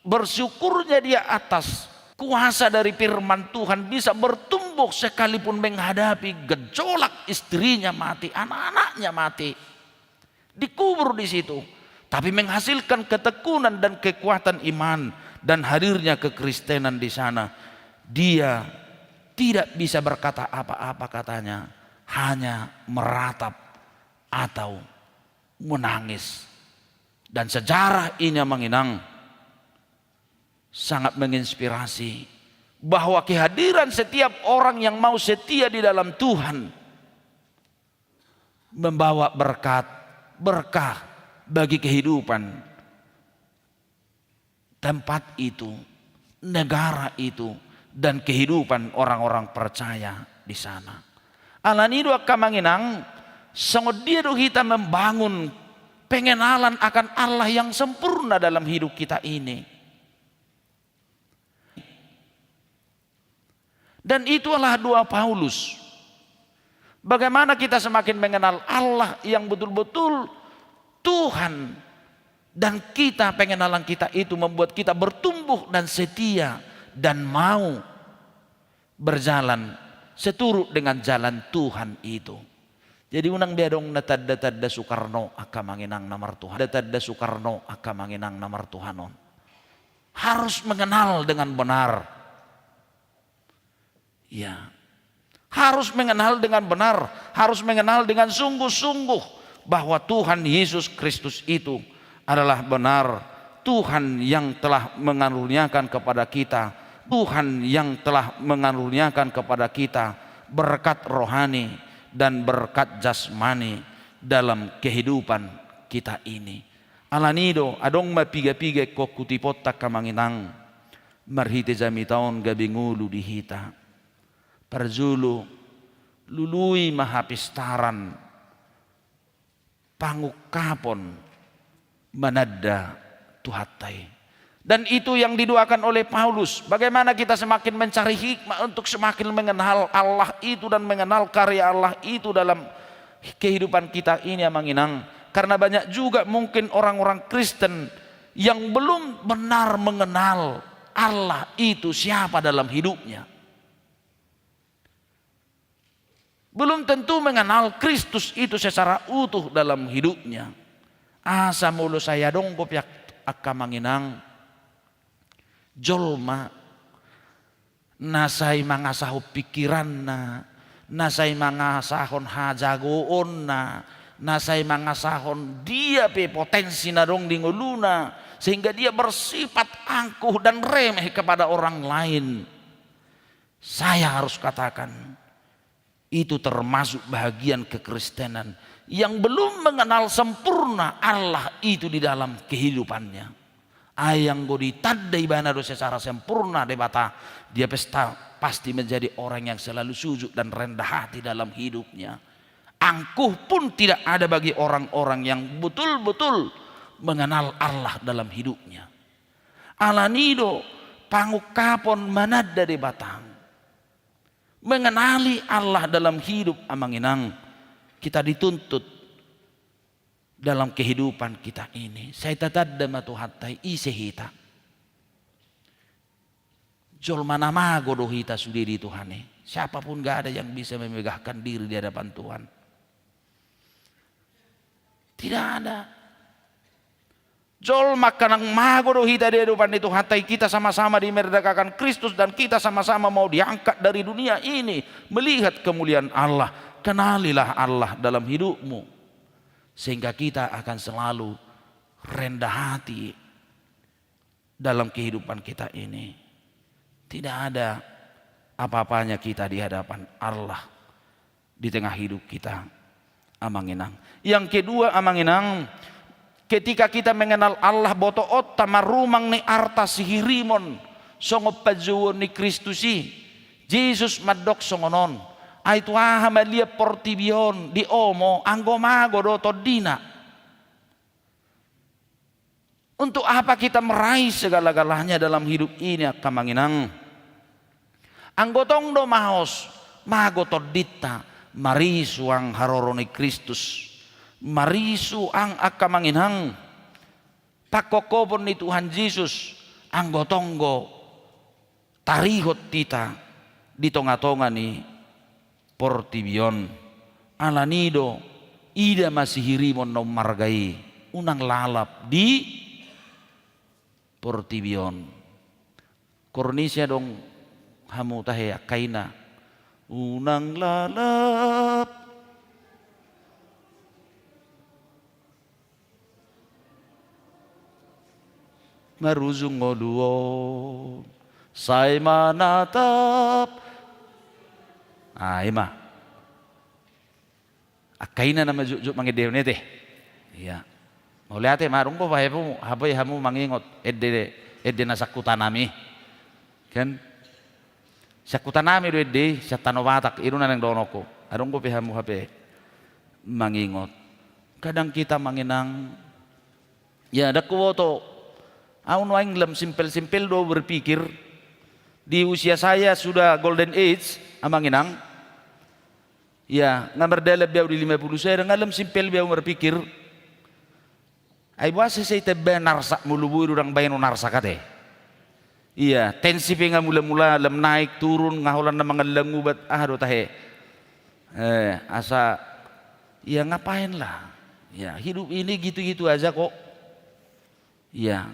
bersyukurnya dia atas kuasa dari firman Tuhan, bisa bertumbuh sekalipun menghadapi gejolak, istrinya mati, anak-anaknya mati, dikubur di situ, tapi menghasilkan ketekunan dan kekuatan iman dan hadirnya kekristenan di sana. Dia tidak bisa berkata apa-apa, katanya, hanya meratap atau menangis. Dan sejarah ini, Amang Inang, sangat menginspirasi bahwa kehadiran setiap orang yang mau setia di dalam Tuhan membawa berkat, berkah bagi kehidupan tempat itu, negara itu, dan kehidupan orang-orang percaya di sana. Alani i do angka, Amang Inang, songon dia do hita membangun pengenalan akan Allah yang sempurna dalam hidup kita ini. Dan itulah doa Paulus. Bagaimana kita semakin mengenal Allah yang betul-betul Tuhan, dan kita, pengenalan kita itu membuat kita bertumbuh dan setia dan mau berjalan seturut dengan jalan Tuhan itu. Jadi unang be adong na tanda-tanda Soekarno angka amang inang na martuhanon. Tanda-tanda Soekarno angka amang inang na martuhanon. Harus mengenal dengan benar. Ya. Harus mengenal dengan benar, harus mengenal dengan sungguh-sungguh bahwa Tuhan Yesus Kristus itu adalah benar Tuhan yang telah mengaruniakan kepada kita, Tuhan yang telah mengaruniakan kepada kita berkat rohani dan berkat jasmani dalam kehidupan kita ini. Alani do, adong ma piga-piga ingkon hutiponta angka amang inang, marhite jamita on gabe ngolu di hita. Parjolo, lului ma hapistaran pangungkapon mananda Tuhanta i. Dan itu yang didoakan oleh Paulus. Bagaimana kita semakin mencari hikmah untuk semakin mengenal Allah itu dan mengenal karya Allah itu dalam kehidupan kita ini, amang inang. Karena banyak juga mungkin orang-orang Kristen yang belum benar mengenal Allah itu siapa dalam hidupnya. Belum tentu mengenal Kristus itu secara utuh dalam hidupnya. Asa molo sai adong dope, angka amang inang, jolma na sai mangasahon pikiranna, na sai mangasahon hajagoonna, na sai mangasahon dia pe potensi na adong di ngoluna, sehingga dia bersifat angkuh dan remeh kepada orang lain. Saya harus katakan, itu termasuk bahagian kekristenan yang belum mengenal sempurna Allah itu di dalam kehidupannya. Ai anggo ditanda ibana do secara sempurna Debata, dia pesta, pasti menjadi orang yang selalu sujud dan rendah hati dalam hidupnya. Angkuh pun tidak ada bagi orang-orang yang betul-betul mengenal Allah dalam hidupnya. Alani do pangungkapon mananda Debata. Mengenali Allah dalam hidup, amang inang, kita dituntut dalam kehidupan kita ini. Sai tatanda ma Tuhanta i, ise hita. Jolma na mago do hita sude di Tuhan i. Siapapun gak ada yang bisa memegahkan diri di hadapan Tuhan. Tidak ada. Jolma angka na mago do hita di hadapan ni Tuhanta i, kita sama-sama dimerdekakan Kristus dan kita sama-sama mau diangkat dari dunia ini melihat kemuliaan Allah. Kenalilah Allah dalam hidupmu, sehingga kita akan selalu rendah hati dalam kehidupan kita ini. Tidak ada apa-apanya kita di hadapan Allah di tengah hidup kita, amang inang. Yang kedua, amang inang, ketika kita mengenal Allah, botoonta ma rumang ni arta sihirimon songon panjouon ni Kristus i. Jesus mandok songon on: Ai tu aha maliat portibi on, diomo, anggo mago do tondina. Untuk apa kita meraih segala-galanya dalam hidup ini, angka amang inang? Anggo tong do maos, mago tondinta, marisu ang haroro ni Kristus. Marisu ang, angka amang inang, pangkophopon ni Tuhan Jesus, anggo tong do tarihot hita di tonga-tonga ni portibi on. Alani do, ida ma sihirimon na ummarga i, unang lalap di portibi on. Kornisi adong hamu tahe angka ina. Unang lalap. Marujung ngolu on, sai manatap. Ah, i ma. Angka ina na manjujung mangendehon i te. Iya. Mauliate ma, adong do hape hamu mangingot ende, ende na sangkutanami. Kan? Sangkutanami do ende i, sian Tano Batak, i do na naeng dohononku. Adong dope hamu hape mangingot. Kadang kita, amang inang, ya, ndang huboto. Au nuaeng lam simpel-simpel do berpikir. Di usia saya sudah golden age, Amang Inang. Ia, nga mardalan be au di lima puluh sada, nga lam simpel be au marpikir. Ai boasa sai tamba narsak mulu, boi do ndang baen narsak ate. Ia, tensi pe nga mula-mula lam naik turun, nga holan na mangallang ubat, aha do tahe. Eh, asa, ia ngapain lah. Ya, hidup ini gitu-gitu aja kok. Ia.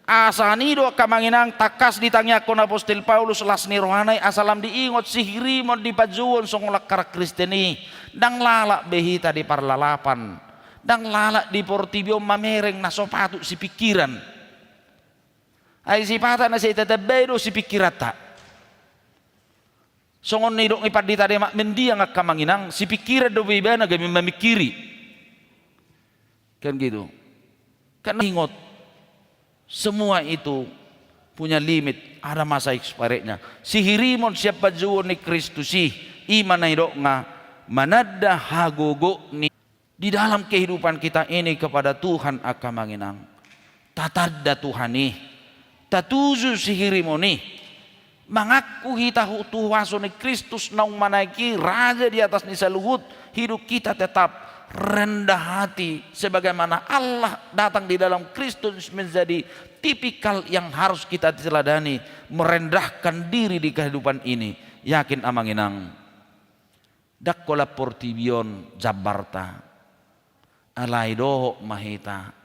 Asa ni do angka Amang Inang tangkas ditangiangkon apostel Paulus las ni rohana i asa lam diingot sihirimon di panjouon songon angka halak Kristen i. Ndang lalap be hita di parlalapan. Ndang lalap di portibi on mamereng na so patut sipingkiran. Ai sipata na sai tatambai do sipingkiranta. Songon nidok ni pandita Demak mendiang angka Amang Inang, sipingkiran dope ibana gabe mamingkiri. Kan gitu. Kan ingot, semua itu punya limit, ada masa expirednya. Sihirimon sian panjouon ni Kristus i, i ma na nidokna mananda hagogoon ni di dalam kehidupan kita ini kepada Tuhan angka Amang Inang. Tatanda Tuhan i, tatuju sihirimon i. Mangaku hita hu-, tu huaso ni Kristus naung manaek i, raja di atas ni saluhut, hidup kita tetap rendah hati sebagaimana Allah datang di dalam Kristus menjadi tipikal yang harus kita teladani, merendahkan diri di kehidupan ini. Yakin Amang Inang. Ndang holan portibi on jambarta. Alai dohot ma hita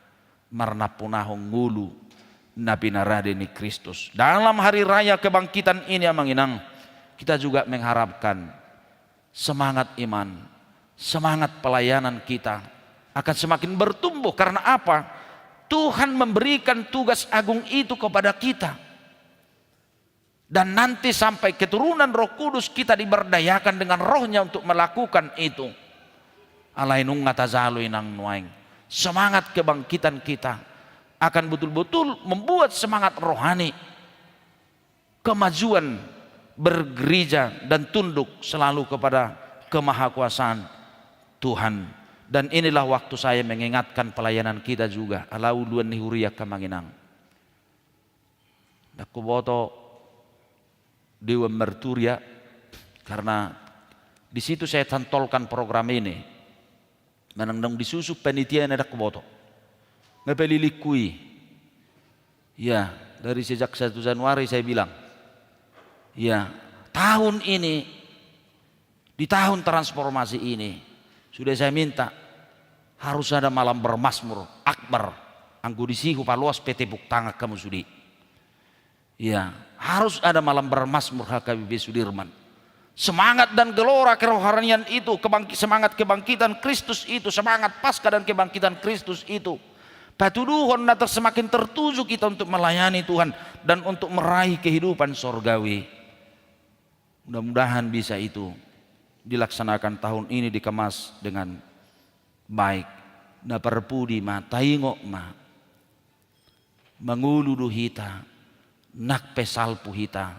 marnampunahon ngolu na pinarade ni Kristus. Dalam hari raya kebangkitan ini Amang Inang, kita juga mengharapkan semangat iman, semangat pelayanan kita akan semakin bertumbuh. Karena apa? Tuhan memberikan tugas agung itu kepada kita. Dan nanti sampai keturunan Roh Kudus kita diberdayakan dengan Roh-Nya untuk melakukan itu. Alai nunga tajalo Inang nuaeng. Semangat kebangkitan kita akan betul-betul membuat semangat rohani. Kemajuan bergereja dan tunduk selalu kepada kemahakuasaan Tuhan. Dan inilah waktu saya mengingatkan pelayanan kita juga. Ala uluan ni huria angka Amang Inang. Ndang huboto dewan marturia, karena di situ saya cantolkan program ini. Manang naung disusun panitia na ndang huboto. Nga palilingku i. Ya, dari sejak satu Januari saya bilang. Ya, tahun ini Di tahun transformasi ini, sudah saya minta, harus ada malam bermazmur akbar. Anggo disi hupaloas pe tepuk tangan hamu sude. Iya, harus ada malam bermazmur H K B P Sudirman. Semangat dan gelora kerohanian itu, kebangki-, semangat kebangkitan Kristus itu, semangat Paskah dan kebangkitan Kristus itu, patuduhon na ter-, semakin tertuju kita untuk melayani Tuhan dan untuk meraih kehidupan sorgawi. Mudah-mudahan bisa itu dilaksanakan tahun ini, dikemas dengan baik. Na parpudi ma, taingot ma, mangolu do hita, nang pe salpu hita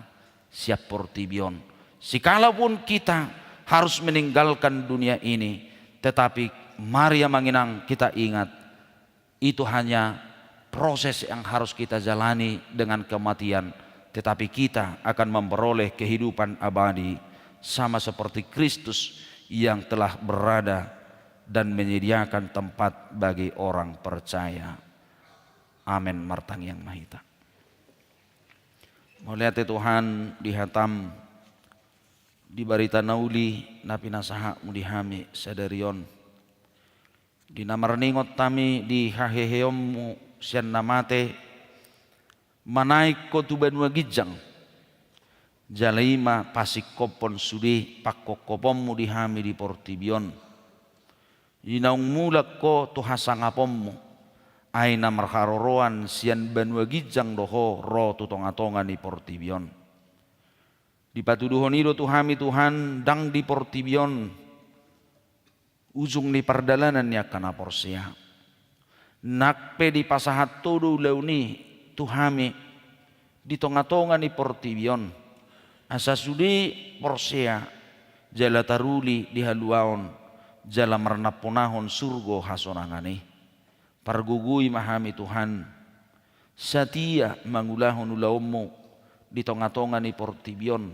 sian portibi on. Sikalapun kita harus meninggalkan dunia ini, tetapi mari amang inang kita ingat, itu hanya proses yang harus kita jalani dengan kematian, tetapi kita akan memperoleh kehidupan abadi sama seperti Kristus yang telah berada dan menyediakan tempat bagi orang percaya. Amen. Martangiang ma hita. Mauliate Tuhan di hataM, di barita na uli na pinasahatMu di hami sadari on. Di na marningot hami di haheheonMu sian na mate, manaek Ho tu banua ginjang, jala i ma pasingkophon sude pangkophonMu di hami di portibi on. Di naung mulak Ho tu hasangaponMu, ai na marharoroan sian banua ginjang do Ho ro tu tonga-tonga ni portibi on. Dipatuduhon i do tu hami Tuhan, ndang di portibi on ujung ni pardalanan ni angka na porsea. Nang pe dipasahat Ho do ulaon i tu hami di tonga-tonga ni portibi on, asa sude porsea jala taruli di haluaon jala marnampunahon surgo hasonangan i. Pargogoi ma hami Tuhan, satia mangulahon ulaonMu, di tonga-tonga ni portibi on.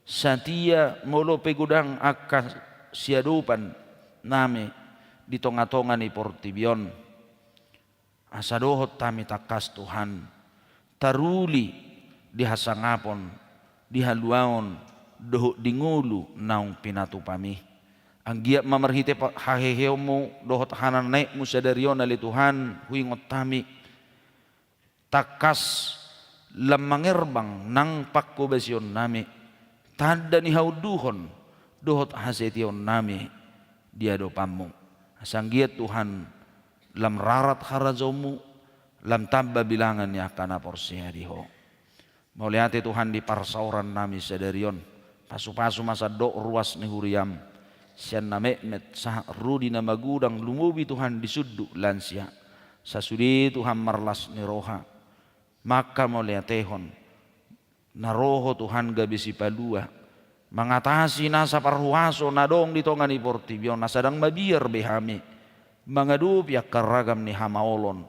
Satia molo pe godang angka siadopan nami di tonga-tonga ni portibi on, asa dohot hami tangkas Tuhan taruli di hasangapon, di haluaon, dohot di ngolu naung pinatupami. Anggiat ma marhite pa-, haheheonmu dohot hananaekmu sadari on ale Tuhan, huingot hami tangkas lam mangerbang nang pangkobasion nami, tanda ni haunduhon dohot hasetiaon nami di adopanmu. Asa anggiat Tuhan lam rarat harajaonmu, lam tamba bilangan ni angka na porsea di Ho. Mauliate Tuhan di parsaoran nami sadari on. Pasu-pasu ma sandok ruas ni huriam, sian na metmet sahat ro di na magodang, lumobi Tuhan di sundut lansia. Sasude Tuhan marlas ni roha manghamauliatehon, na ro Ho Tuhan gabe sipalua, mangatasi nasa parhuaso na adong di tonga ni portibi on, asa ndang mabiar be hami mangadopi angka ragam ni hamaolon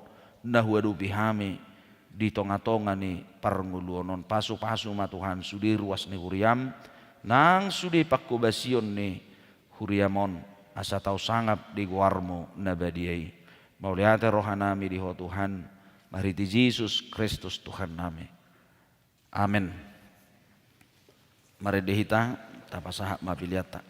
na huadopi hami di tonga-tonga ni parngoluon on. Pasu-pasu ma Tuhan sude ruas ni huriam, nang sude pangkobasion ni huriam on, asa tau sangap di goarmu na badia i. Mauliate roha nami di Ho Tuhan, marhite Jesus Kristus Tuhan nami. Amen. Marende hita, tapasahat ma peleanta.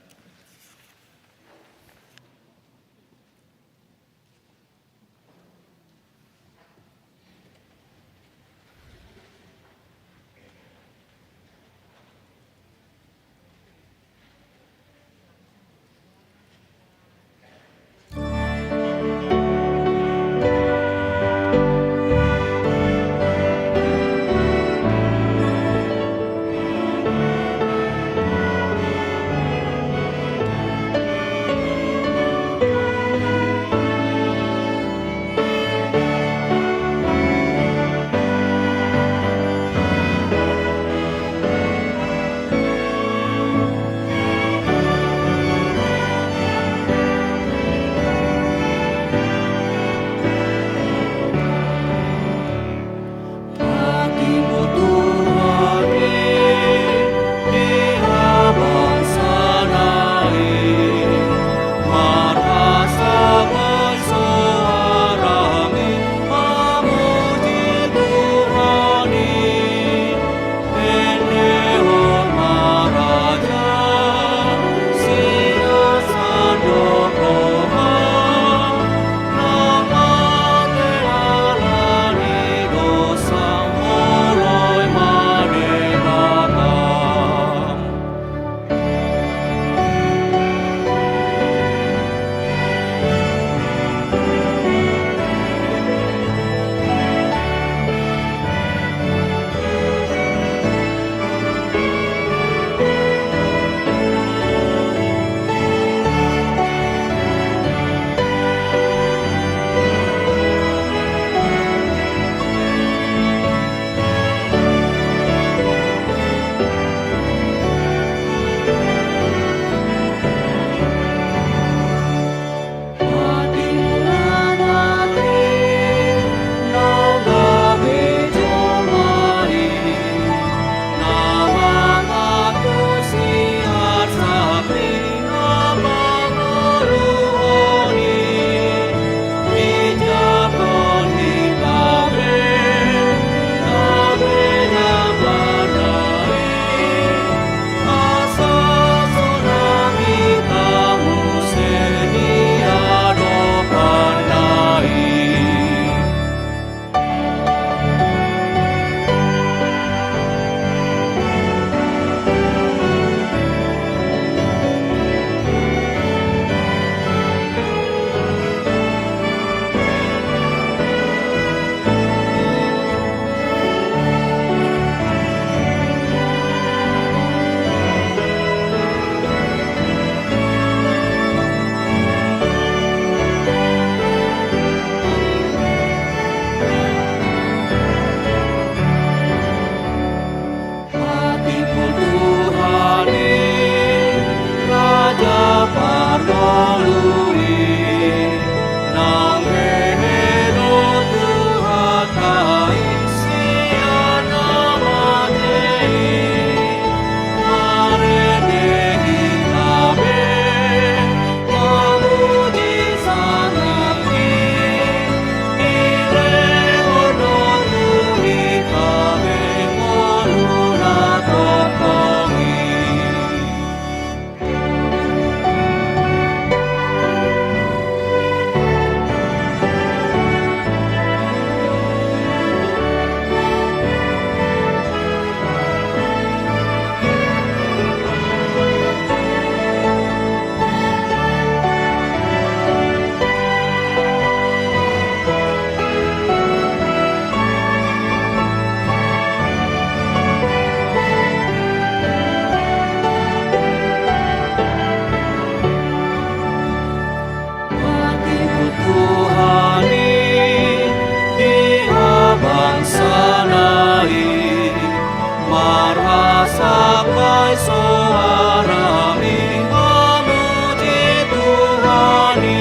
Marhasangap ma soarami, mamuji Tuhan i.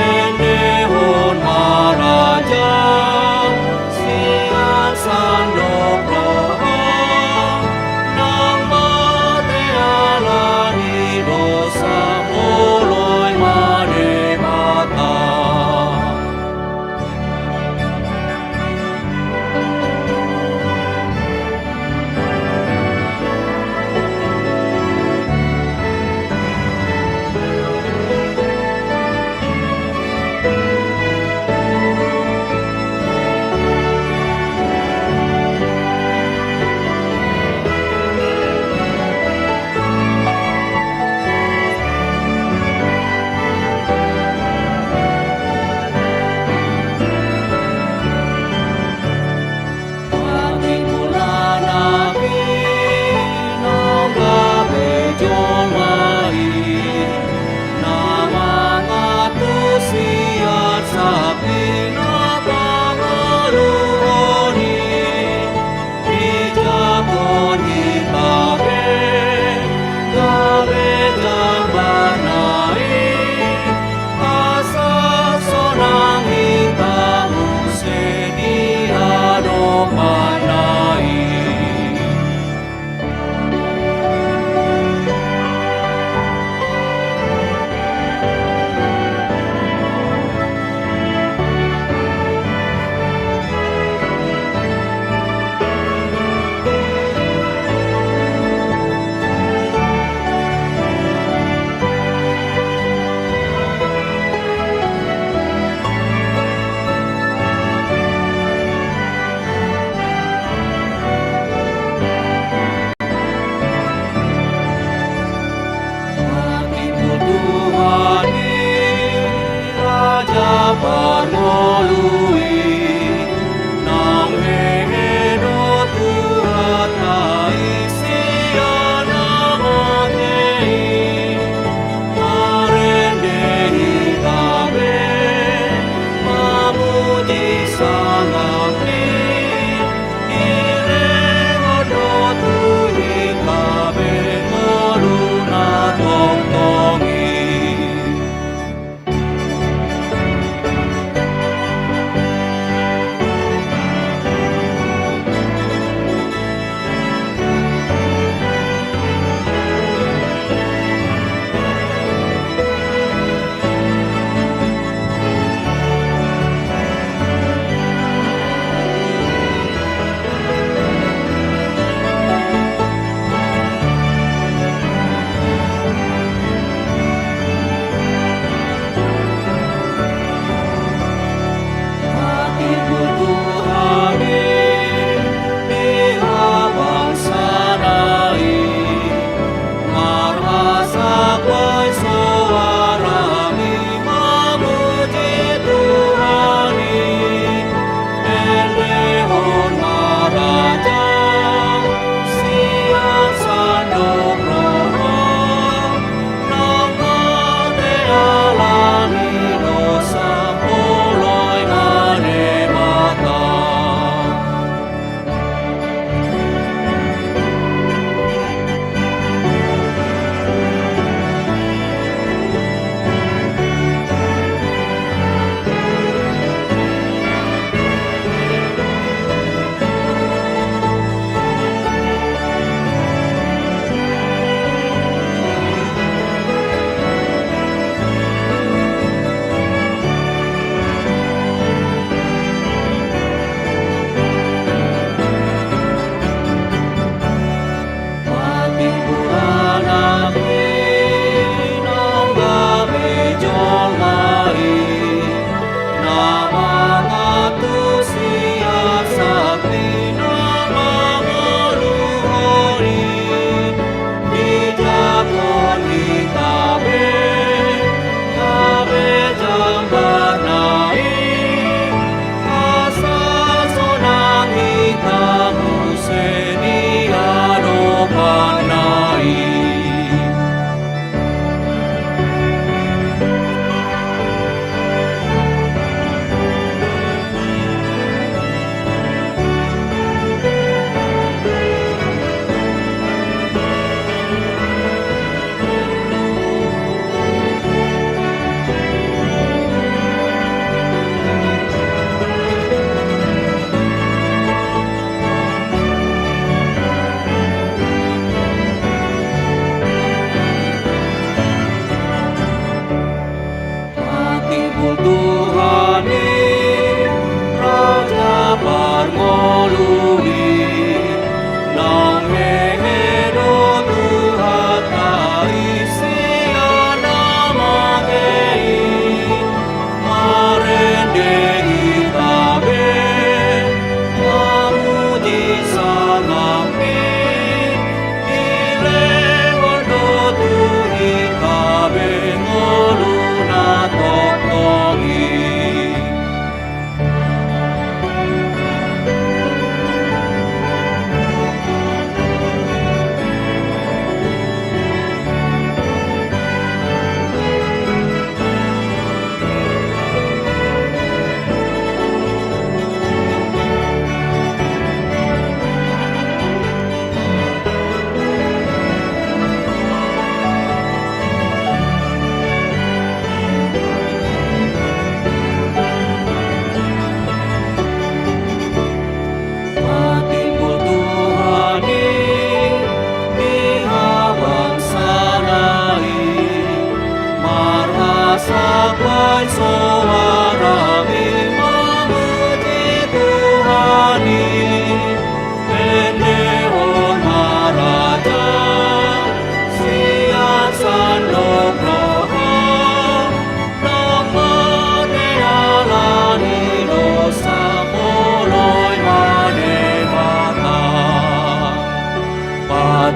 Endehon ma raja sian sandok roha, nang mate ala ni dosa, oloi ma Debata.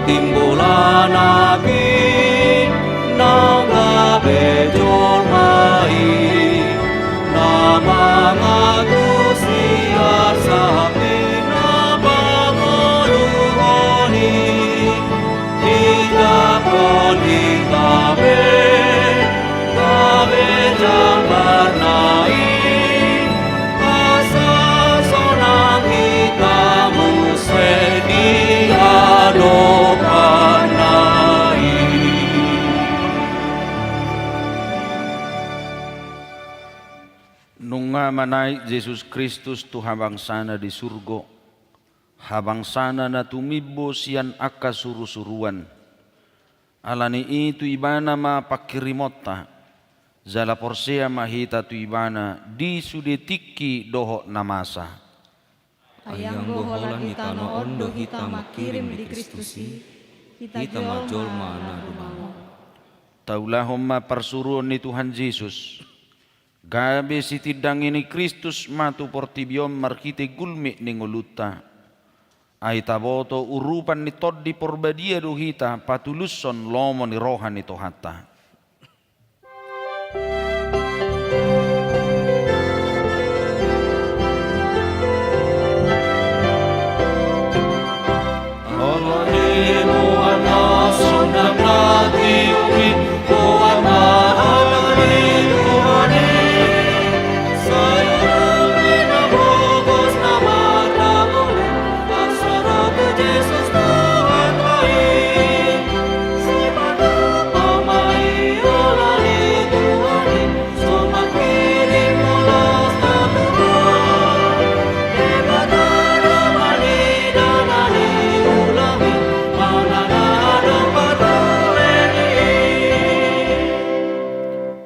Imbolana pe naung gabe jolma i, na mangantusi arsapi na pangoluhon i. Hita pe, hita pe gabe jambarna i, asa sonang hita muse di adopanna i. Nunga manaek Jesus Kristus tu habangsana di surgo, habangsana na tumimbo sian angka surusuruan. Ala ni i tu Ibana ma pangkirimonta, jala porsea ma hita tu Ibana di sude tingki dohot na masa. Ai anggo holan ni tano on do hita mangkirim di Kristus i, hita ma jolma na dumangop. Taulahon ma parsuruon ni Tuhan Jesus. Gabe sitindangi ni Kristus ma tu portibi on marhite gulmit ni ngolunta. Ai taboto urupan ni Tondi Porbadia do hita patulushon lomo ni roha ni Tuhanta.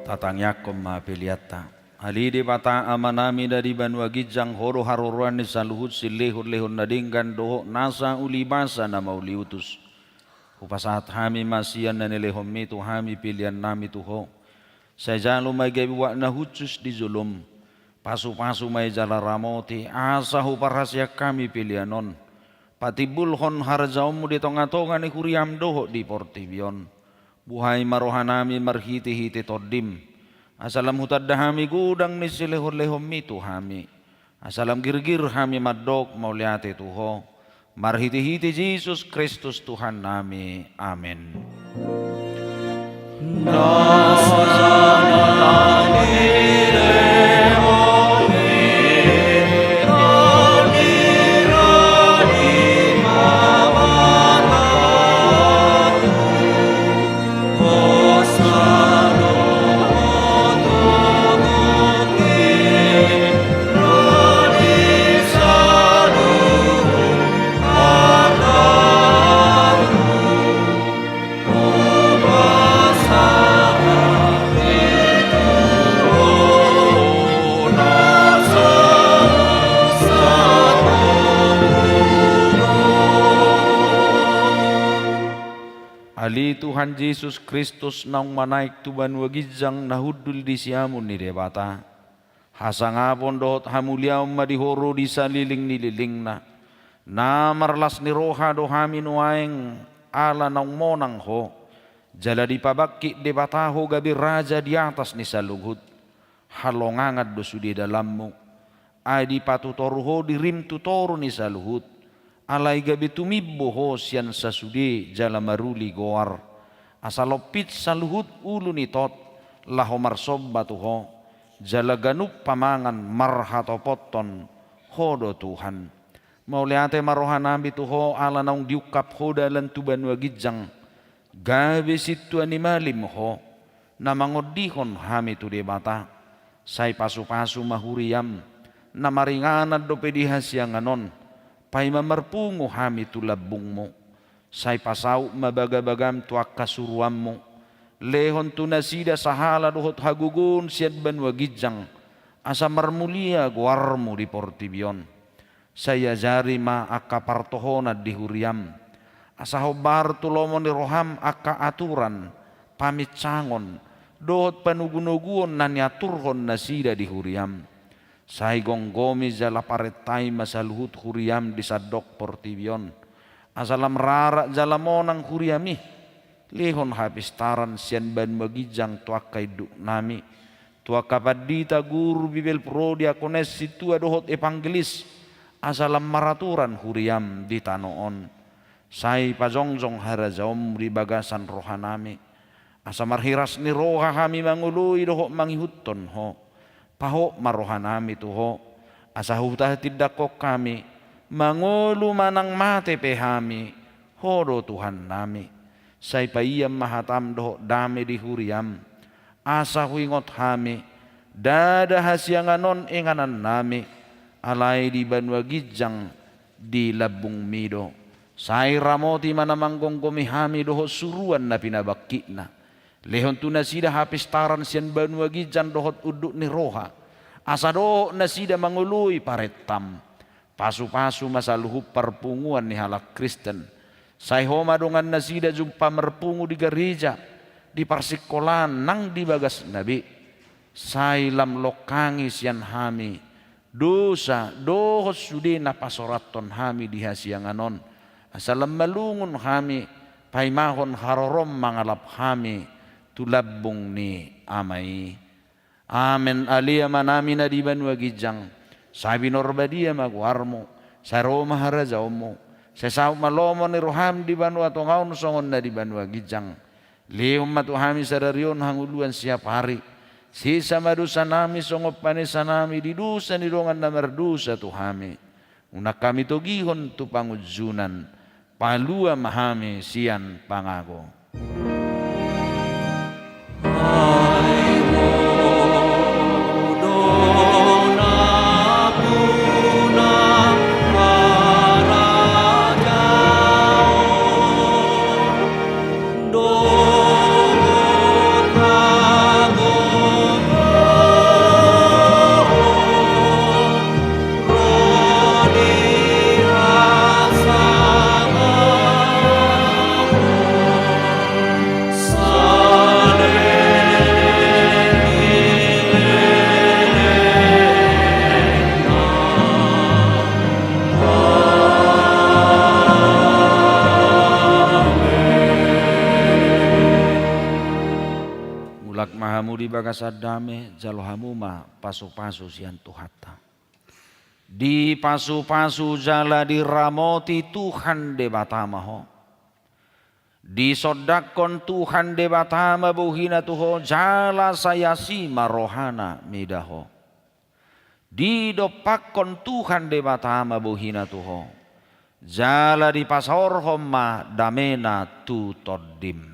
Tatangiangkon ma peleanta. Ale Debata Amanami na di banua ginjang, Ho do haroroan ni saluhut silehonlehon na denggan dohot nasa ulibasa na mauliutus. Hupasahat hami ma sian na nilehonMi tu hami peleannami tu Ho. Sai jalo ma i gabe buat na hushus di joloM. Pasupasu ma i jala ramoti, asa huparhaseang hami pelean on patimbulhon harajaonMu di tongatonga ni huriaM dohot di portibi on. Buhai ma rohanami marhitehite TondiM, asa lam hutanda hami godang ni silehonlehonMi tu hami, asa lam girgir hami mandok mauliate tu Ho, marhitehite Jesus Kristus Tuhannami. Amen. Ale Tuhan Jesus Kristus, naung manaek tu banua ginjang na hundul di siamun ni Debata, hasangapon dohot hamuliaon ma di Ho ro di salelenglelengna. Na marlas ni roha do hami nuaeng ala naung monang Ho, jala dipabangkit Debata Ho gabe Raja di atas ni saluhut. Halongangan do sude dalanMu. Ai dipatutoru Ho diriM tu toru ni saluhut. Alai gabe tumimbo Ho sian sasude jala maruli goar, asa lompit saluhut ulu ni tot laho marsomba tu Ho, jala ganup pamangan marhatopothon Ho do Tuhan. Mauliate ma rohanami tu Ho ala naung diungkap Ho dalan tu banua ginjang. Gabe sintua ni malim Ho, na mangondihon hami tu Debata. Sai pasupasu ma huriaM, na maringanan dope di hasiangan on, paima marpungu hami tu lambungMu. Sai pasaut ma bagabagaM tu angka suruanMu, lehon tu nasida sahala dohot hagogoon sian banua ginjang, asa marmulia goarMu di portibi on. Sai ajari ma angka partohonan di huriaM, asa hombar tu lomo ni rohaM angka aturan, paminsangon, dohot panogunoguon na niaturhon nasida di huriaM. Sai gomgomi jala parentai ma saluhut huriaM di sandok portibi on. Asa lam rarat jala monang huriami, lehon hapistaran sian banua ginjang tu angka induknami, tu angka pandita, guru, bibel, pro, diakones, sintua dohot evangelis, asa lam maraturan huriam di tano on. Sai pajongjong harajaonmu di bagasan rohanami, asa marhiras ni roha hami mangoloi dohot mangihuthon Ho. Pahot ma rohanami tu Ho, asa huta tindanghon hami, mangolu manang mate pe hami, Ho do Tuhannami. Sai paian ma hatam dohot dame di huriam, asa huingot hami, ndada hasiangan on inganannami, alai di banua ginjang di lambungmi do. Sai ramoti ma na manggomgomi hami dohot suruan na pinabangkitna. Lehon tu nasida hapistaran sian banua ginjang dohot unduk ni roha, asa dohot nasida mangoloi parentam. Pasupasu ma saluhut parpunguan ni halak Kristen. Sai Ho ma dongan nasida jumpa marpungu di gareja, di parsingkolaan nang di bagasna be. Sai lam longkangi sian hami dosa dohot sude na pasorathon hami di hasiangan on, asa lam malungun hami paimahon harorom mangalap hami tu lambung ni Ama i. Amen. Ale Amanami na di banua ginjang, sai binorbadia ma goarmu, sai ro ma harajaonmu, sai saut ma lomo ni roham di banua tonga on songon na di banua ginjang. Lehon ma tu hami sadari on hangoluan siapari. Sesa ma dosanami songon panesanami di dosa ni dongan na mardosa tu hami. Unang hami togihon tu pangunjunan. Palua ma hami sian pangago. Mulak ma hamu di bagasan dame, jalo hamu ma pasupasu sian Tuhanta. Dipasupasu jala diramoti Tuhan Debata ma ho. Disondangkon Tuhan Debata ma bohina tu ho, jala sai asi ma rohana mida ho. Didompakkon Tuhan Debata ma bohina tu ho, jala dipasaorhon ma damena tu tondim.